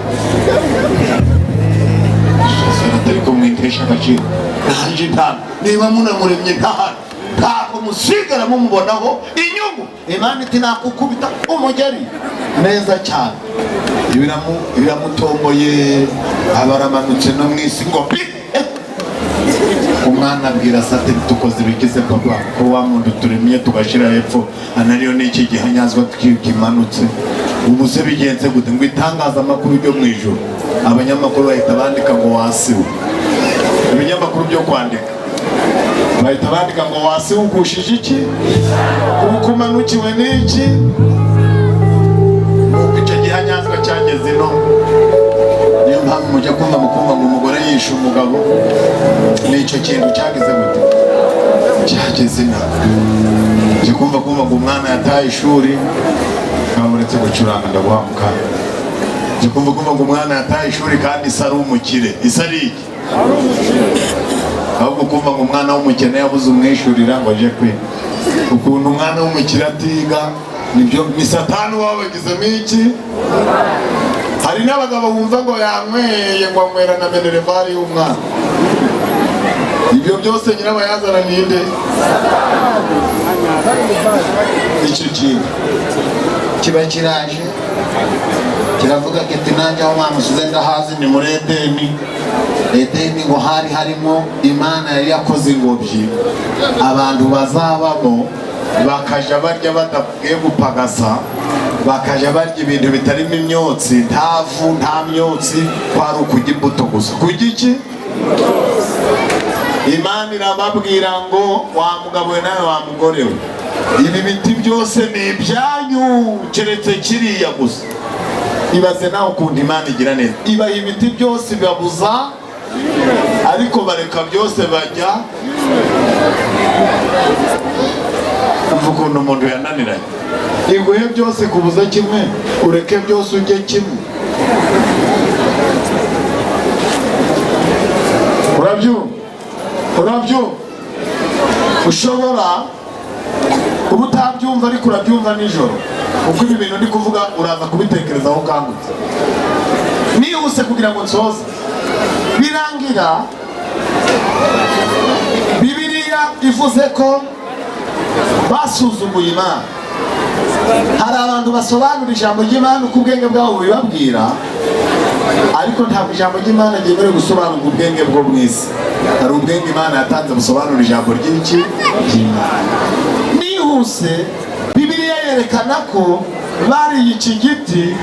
Rusofero ati ariko mwitesha agaciro, nanjye ntabwo niba munamuremye ntahari, ntabwo musigara mumubonaho inyungu. Imana iti nakukubita umugeri neza cyane. Biramutomboye, aba aramanutse no mu isi ngo bi. Umwana abwira se ati dukoze ibigize papa, ko wa muntu turemye tugashyira hepfo anariyo n'iki gihanyazwa kimanutse, ubu se bigenze gute? Ngo itangazamakuru ryo mu ijoro, abanyamakuru bahita bandika ngo wasiwe. Ibinyamakuru byo kwandika bahita bandika ngo wasiwe, ugushije iki? Ubu kumanukiwe n'iki? Nuko icyo gihanyazwa cyageze ino. Niyo mpamvu mujya kumva mukumva ngo umugore yishe umugabo. Ni icyo kintu cyagize gute? Cyageze ino. Ujya kumva kumva ngo umwana yataye ishuri. Ntabwo uretse gucuranga, ndaguha mu kanya. Ujya kumva kumva ngo umwana yataye ishuri kandi ise ari umukire. Ise ari iki? Ahubwo kumva ngo umwana w'umukene yabuze umwishyurira ngo aje kwiga. Ukuntu umwana w'umukire atiga, nibyo ni Satani wabagizemo iki. Hari n'abagabo bumva ngo yanyweye, ngo anywera na minerval y'umwana. Ibyo byose nyirabayazana ninde? Icyo kintu kiba kiraje kiravuga kiti nanjye aho mwamusize ndahazi, ni muri Edeni. Edeni ngo hari harimo Imana yari yakoze ingobyi abantu bazabamo, bakaja barya badagiye gupagasa, bakaja barya ibintu bitarimo imyotsi, nta vu, nta myotsi, kwari ukurya imbuto gusa. Kurya iki? Imana irababwira ngo wa mugabo we nawe wa mugore we, ibi biti byose ni ibyanyu keretse kiriya gusa. Ibaze nawe ukuntu Imana igira neza, ibaha ibiti byose ibabuza, ariko bareka byose bajya. Umva ukuntu umuntu yananiranye, iguhe byose kubuza kimwe, ureke byose ujye kimwe. Urabyumva? Urabyumva? Ushobora uba utabyumva, ariko urabyumva nijoro, kuko ibi bintu ndi kuvuga uraza kubitekerezaho ukangutse. Nihuse kugira ngo nsoze. Birangira Bibiliya ivuze ko basuzuguye Imana. Hari abantu basobanura ijambo ry'Imana uko ubwenge bwabo bubibabwira, ariko ntabwo ijambo ry'Imana ryemerewe gusobanurwa ubwenge bwo mu isi. Hari ubwenge Imana yatanze busobanura ijambo ry'iki? Ry'Imana. Nihuse, Bibiliya yerekana ko bariye iki giti,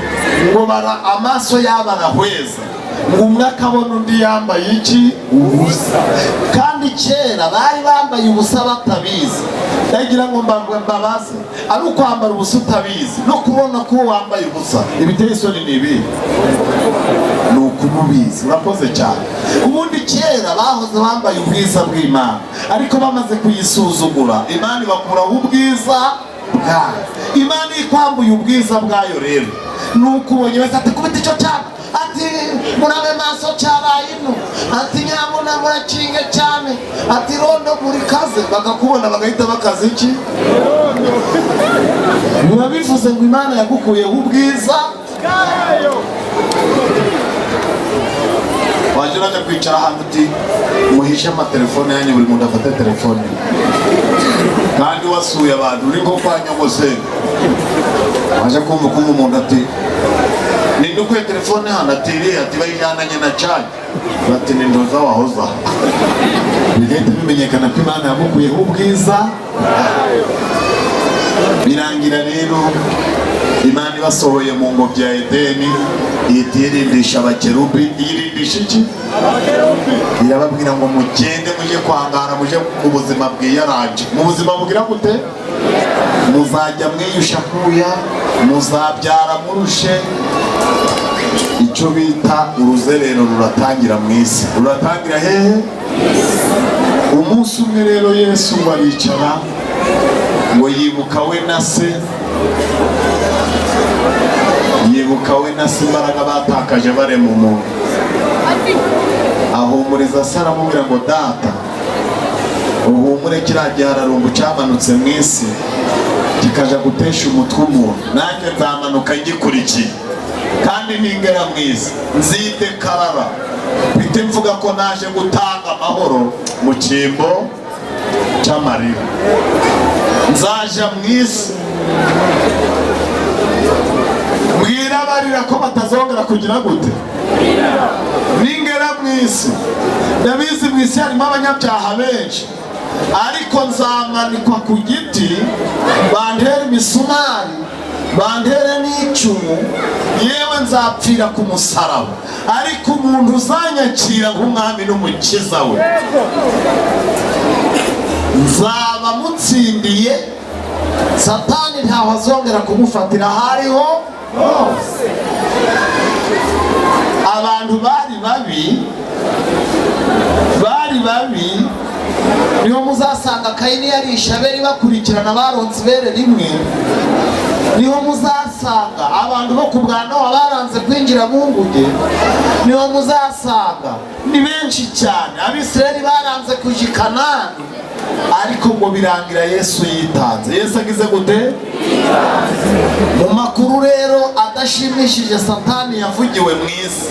ngo bara amaso yabo arahweza, ngo umwe akabona undi yambaye iki? Ubusa. Kandi kera bari bambaye ubusa batabizi. Ndagira ngo mbabaze, ari ukwambara ubusa utabizi no kubona ko wambaye ubusa, ibiteye isoni ni ibi? Ni ukuba ubizi. Urakoze cyane. Ubundi kera bahoze bambaye ubwiza bw'Imana, ariko bamaze kuyisuzugura, Imana ibakuraho ubwiza bwayo. Imana ikwambuye ubwiza bwayo rero, nuko ubonye wese ati: "Kubita icyo cyana," ati: "Murabe maso, cyabaye ino," ati: "Nyabuna murakinge cyane," ati: "Rondo murikaze." Bakakubona bagahita bakaza iki? Biba bivuze ngo Imana yagukuyeho ubwiza. Bwayo. Wajya urajya kwicara ahantu uti: "Muhishe amatelefone yanyu, buri muntu afate telefone," kandi wasuye abantu uri nko kwa nyogosenge, waje kumva ukumva umuntu ati: "Ninde ukuye telefone hano?" Ati: "Iriya." Ati: "Bayijyananye na charge." Bati: "Ni ndoza wahoza." Bigahita bimenyekana ko Imana yamukuyeho ubwiza. Birangira rero Imana ibasohoye mu ngobyi ya Edeni, ihita irindisha abakerubi. Iyirindisha iki? Irababwira ngo: "Mugende mujye kwangara, mujye mu buzima bwiyaranje." Mu buzima bugira gute? Muzajya mwiyusha kuya, muzabyara murushe. Icyo bita uruzerero ruratangira mu isi. Ruratangira hehe? Umunsi umwe rero Yesu ngo aricara, ngo yibuka we na se, yibuka we na se imbaraga batakaje barema umuntu. Ahumuriza se, aramubwira ngo: "Data, uhumure, kiriya gihararumbu cyamanutse mu isi kikaja gutesha umutwe umuntu, nanjye nzamanuka ngikurikiye, kandi ningera mu isi nzidekarara mpite mvuga ko naje gutanga amahoro mu cyimbo cy'amarira. Nzaja mu isi mbwira abarira ko batazongera kugira gute. Ningera mu isi, ndabizi mu isi harimo abanyabyaha benshi, ariko nzamanikwa ku giti, bantere imisumari, bantere n'icumu, yewe nzapfira ku musaraba, ariko umuntu uzanyakira nk'umwami n'umukiza we, nzaba mutsindiye. Satani ntaho azongera kumufatira hariho hose." Abantu bari babi, bari babi. Niho muzasanga Kayini yarishe Abeli bakurikirana, baronse ibere rimwe. Niho muzasanga abantu bo ku bwa Nowa baranze kwinjira mu nguge. Niho muzasanga ni benshi cyane, Abisirayeli baranze kuja i Kanani. Ariko ngo birangira Yesu yitanze. Yesu agize gute? Mu makuru rero adashimishije Satani yavugiwe mu isi,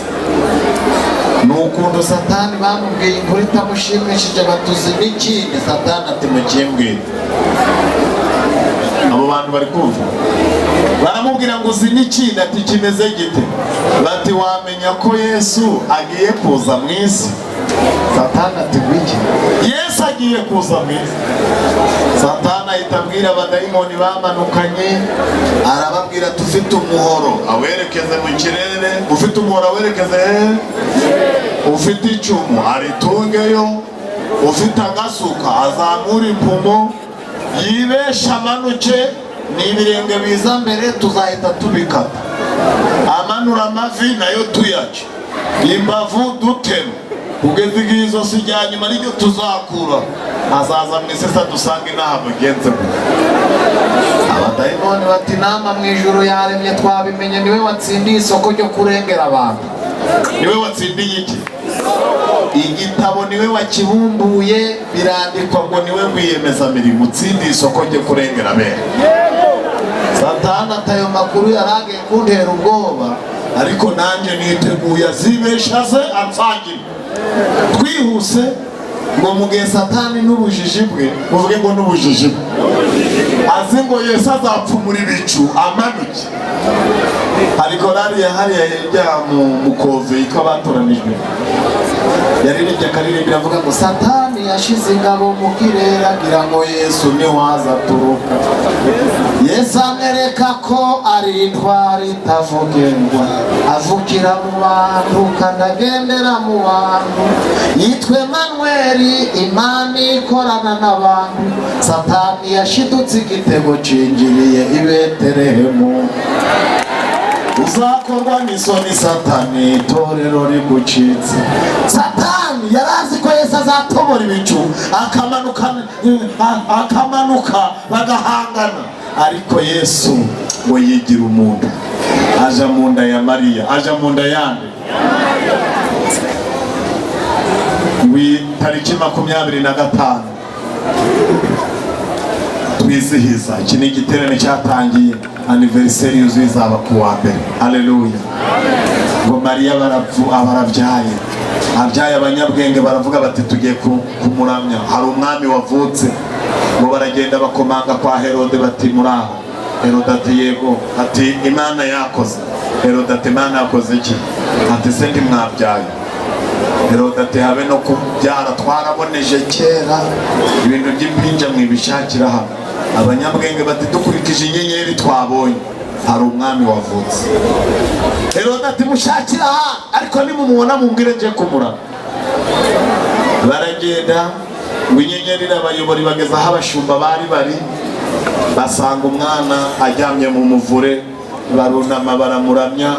ni ukuntu Satani bamubwiye inkuru itamushimishije. Batuzi n'ikindi? Satani ati: "Mukimbwire." Abo bantu bari kumva, baramubwira ngo: "Uzi n'ikindi?" Ati: "Kimeze gite?" Bati: "Wamenya ko Yesu agiye kuza mu isi?" Satani ati: "Gwiki? Yesu agiye kuza mu isi?" Satani ahita abwira abadayimoni bamanukanye, arababwira ati: "Ufite umuhoro awerekeze mu kirere, ufite umuhoro awerekeze hehe? Ufite icumu aritungeyo, ufite agasuka azamura impumo, yibeshe amanuke, ni ibirenge biza mbere tuzahita tubikata, amanura amavi nayo tuyace, imbavu dutema, kugeza igihe izosi rya nyuma ariryo tuzakura. Azaza mu isi dusanga inaha mugenze gutya." Abadayimoni bati: "Nama mu ijuru yaremye twabimenye, niwe watsindiye isoko ryo kurengera abantu." Niwe watsindiye iki? Igitabo niwe wakibumbuye, birandikwa ngo niwe rwiyemezamirimo utsindiye isoko ryo kurengera bene. Satani ati: "Ayo makuru yaragiye kuntera ubwoba, ariko nanjye niteguye, azibesha aze ansangire." Twihuse, ngo mu gihe Satani n'ubujiji bwe, muvuge ngo n'ubujiji bwe, azi ngo Yesu azapfumura ibicu amanuke. Hari korali ya hariya hirya mu mukove yitwa Batoranijwe, yaririmbye akaririmbo iravuga ngo Satani Satani yashize ingabo mu kirere agira ngo Yesu niwaza aturuka. Yesu amwereka ko ari intwari itavugerwa, avukira mu bantu kandi agendera mu bantu. Yitwa Emanuweli, Imana ikorana n'abantu. Satani yashidutse igitego cinjiriye i Betelehemu. Uzakorwa n'isoni Satani, itorero rigucitse. Satani yari azi ko Yesu azatobora ibicu akamanuka, akamanuka bagahangana, ariko Yesu ngo yigira umuntu, aja mu nda ya Mariya. Aja mu nda yande? Tariki 25 twizihiza iki ni igiterane cyatangiye, anniversaire yuzuye izaba ku wa mbere. Haleluya! Ngo Mariya barabyaye, abyaye, abanyabwenge baravuga bati tugiye kumuramya, hari umwami wavutse. Ngo baragenda bakomanga kwa Herode bati muraho. Herode ati yego. Ati Imana yakoze. Herode ati Imana yakoze iki? Ati se ntimwabyaye? Herode ati habe no kubyara, twaraboneje kera, ibintu by'impinja mwibishakira hano. Abanyabwenge bati dukurikije inyenyeri twabonye hari umwami wavutse. Herode ati mushakira aha, ariko nimumubona mumbwire nje kumurama. Baragenda, ngo inyenyeri irabayobora ibageza aho abashumba bari bari, basanga umwana aryamye mu muvure, barunama baramuramya.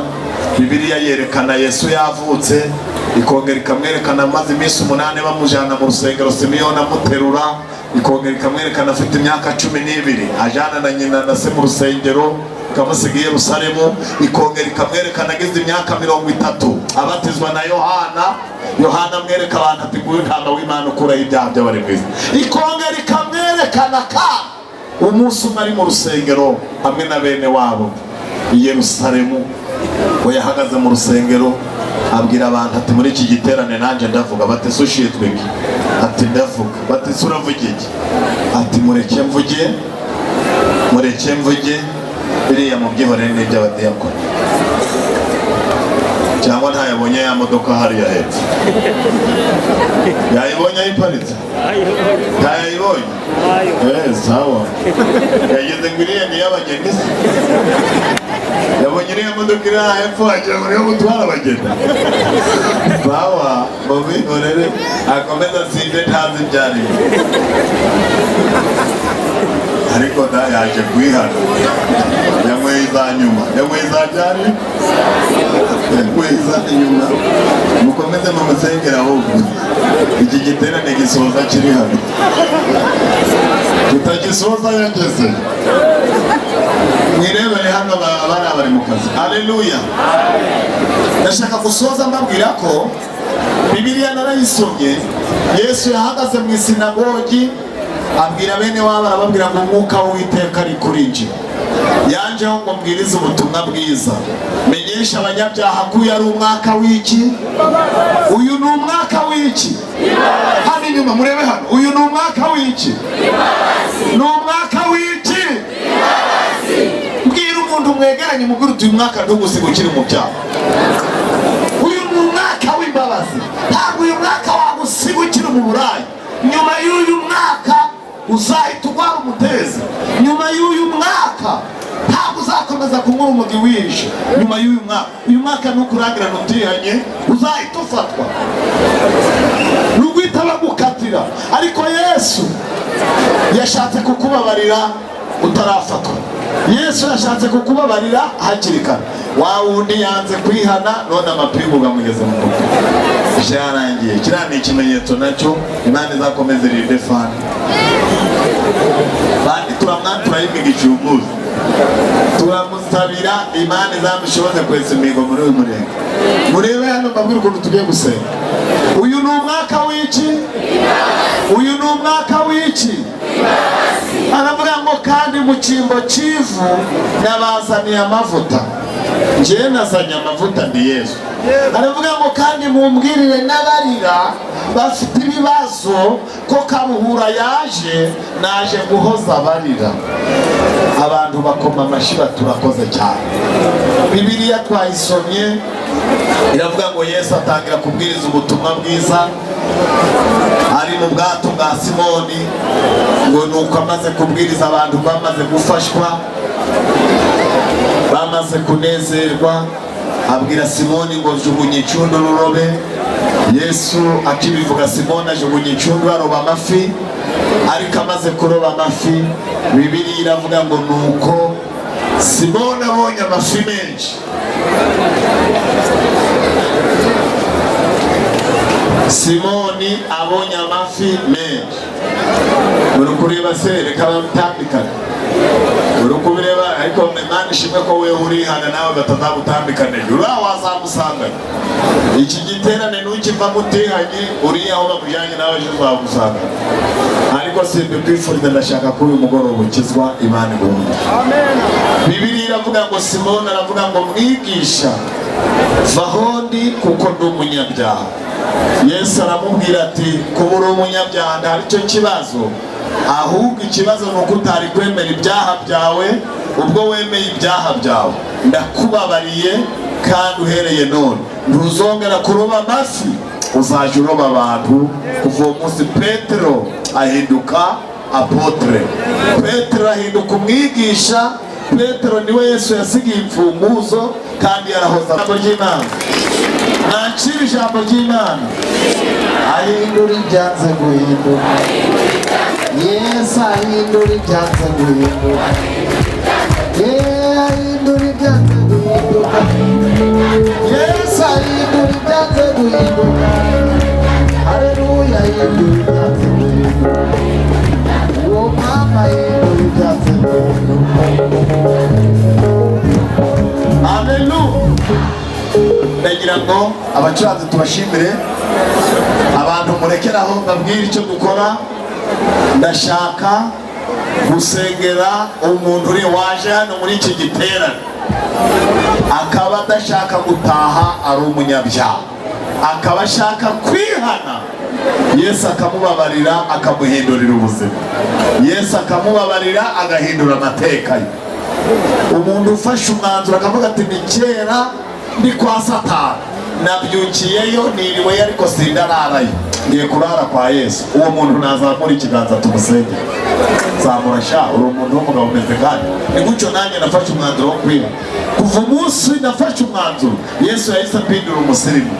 Bibiliya yerekana Yesu yavutse, ikongera ikamwerekana amaze iminsi 8 bamujyana mu rusengero, Simiyoni amuterura, ikongera ikamwerekana afite imyaka 12 ajyana na nyina na se mu rusengero, ikamusiga i Yerusalemu, ikongera ikamwerekana ageze imyaka 30 abatizwa na Yohana. Yohana amwereka abantu ati nguyu ntama w'Imana ukuraho ibyaha by'abari mu isi. Ikongera ikamwerekana ka umunsi umwe ari mu rusengero hamwe na bene wabo i Yerusalemu, ngo yahagaze mu rusengero abwira abantu ati muri iki giterane nanjye ndavuga. Bati se ushinzwe iki? Ati ndavuga. Bati se uravuga iki? Ati mureke mvuge, mureke mvuge, biriya mubyihorere n'iby'abadiyakoni. Cyangwa ntayabonye ya modoka hariya hepfo? Yayibonye ayiparitse? Ntayayibonye? Sawa. Yageze ngo iriya ni iy'abageni se? Yabonye iriya modoka iri aha hepfo wagira ngo niyo gutwara abageni. Sawa, mubihorere akomeza asinde, ntazi ibyo ari byo. Ariko da yaje kwihana, yanyweye iza nyuma, yanyweye iza ryari, yanyweye iza nyuma. Mukomeze mumusengera, ahubwo iki giterane gisoza kiri hano, tutagisoza yageze. Mwirebere hano bari abari mu kazi. Haleluya! Ndashaka gusoza mbabwira ko Bibiliya narayisomye. Yesu yahagaze mu isinagogi abwira bene wabo, arababwira ngo umwuka w'Uwiteka ari kuri nje, yanjeho ngo mbwirize ubutumwa bwiza, menyesha abanyabyaha ko uyu ari umwaka w'iki? Uyu ni umwaka w'iki? Hano inyuma murebe hano, uyu ni umwaka w'iki? Ni umwaka w'iki? Mbwira umuntu mwegeranye, umubwire uti uyu mwaka ntugusiga ukiri mu byaha. Uyu ni umwaka w'imbabazi, ntabwo uyu mwaka wagusiga ukiri mu burayi. Nyuma y'uyu mwaka uzahita urwara umutezi. Nyuma y'uyu mwaka ntabwo uzakomeza kunywa urumogi wishe. Nyuma y'uyu mwaka, uyu mwaka nukurangirana utihanye uzahita ufatwa nuguhita bagukatira. Ariko Yesu yashatse kukubabarira utarafatwa. Yesu yashatse kukubabarira hakiri kare. Wa wundi yanze kwihana, none amapingu gamugeze mu mutwe, byarangiye. Kiriya ni ikimenyetso nacyo. Imana izakomeza irinde fani bandi turamwatura y'imigisha uyu munsi, turamusabira Imana izamushoboze kwesa imihigo muri uyu murenge. Murebe hano mbabwire ukuntu tugiye gusenga. Uyu ni umwaka w'iki? Uyu ni umwaka w'iki? Aravuga ngo kandi mu cyimbo cy'ivu nabazaniye amavuta. Njyewe nazanye amavuta, ndi Yesu. Aravuga ngo kandi mumbwirire n'abarira bafite ibibazo ko Karuhura yaje, naje guhoza abarira. Abantu bakoma amashyi baturakoze cyane. Bibiliya twayisomye iravuga ngo Yesu atangira kubwiriza ubutumwa bwiza. Ari mu bwato bwa Simoni, ngo nuko amaze kubwiriza abantu, bamaze gufashwa, bamaze kunezerwa, abwira Simoni ngo jugunya incundura urobe. Yesu akibivuga, Simoni ajugunya incundura, aroba amafi. Ariko amaze kuroba amafi, Bibiliya iravuga ngo nuko Simoni abonye amafi menshi, Simoni abonye amafi menshi. Uri kureba se? Reka bamutambikane. Uri kubireba? Ariko Imana ishimwe ko wewe urihana, nawe batazagutambikane. Uriya wazamusangana iki giterane, ntukivamo utihanye, uriya aho bamujyanye nawe ejo uzagusangana. Ariko simbikwifuriza, ndashaka ko uyu mugoroba ukizwa, Imana iguhunge. Bibiliya iravuga ngo Simoni aravuga ngo: "Mwigisha, vaho ndi, kuko ndi umunyabyaha." Yesu aramubwira ati: "Kuba uri umunyabyaha ntari cyo kibazo, ahubwo ikibazo ni uko utari kwemera ibyaha byawe. Ubwo wemeye ibyaha byawe, ndakubabariye, kandi uhereye none ntuzongera kuroba amafi, uzajya uroba abantu." Kuva uwo munsi Petero ahinduka apôtre, Petero ahinduka umwigisha. Petero niwe Yesu yasigiye imfunguzo kandi yarahoza. Ijambo ry'Imana, nakira ijambo ry'Imana. Ahindura ibyanze guhinduka, Yesu ahindura ibyanze guhinduka. Yeah, ahindura ibyanze guhinduka, Yesu ahindura ibyanze guhinduka. Haleluya, ahindura ibyanze guhinduka. Uwo mama ahindura ibyanze guhinduka. Haleluya! Ndagira ngo abacuranzi tubashimire. Abantu murekeraho, mbabwire icyo dukora. Ndashaka gusengera umuntu uri waje hano muri iki giterane akaba adashaka gutaha ari umunyabyaha, akaba ashaka kwihana, Yesu akamubabarira, akamuhindurira ubuzima, Yesu akamubabarira, agahindura amateka ye. Umuntu ufashe umwanzuro akavuga ati: "Ni kera ndi kwa Satani, nabyukiyeyo, niriweyo, ariko sindararayo, ngiye kurara kwa Yesu." Uwo muntu nazamura ikiganza tumusengere. Zamura sha, uri umuntu w'umugabo umeze kandi ni gutyo. Nanjye nafashe umwanzuro wo kwiba. Kuva umunsi nafashe umwanzuro, Yesu yahise ampindura umusirimu.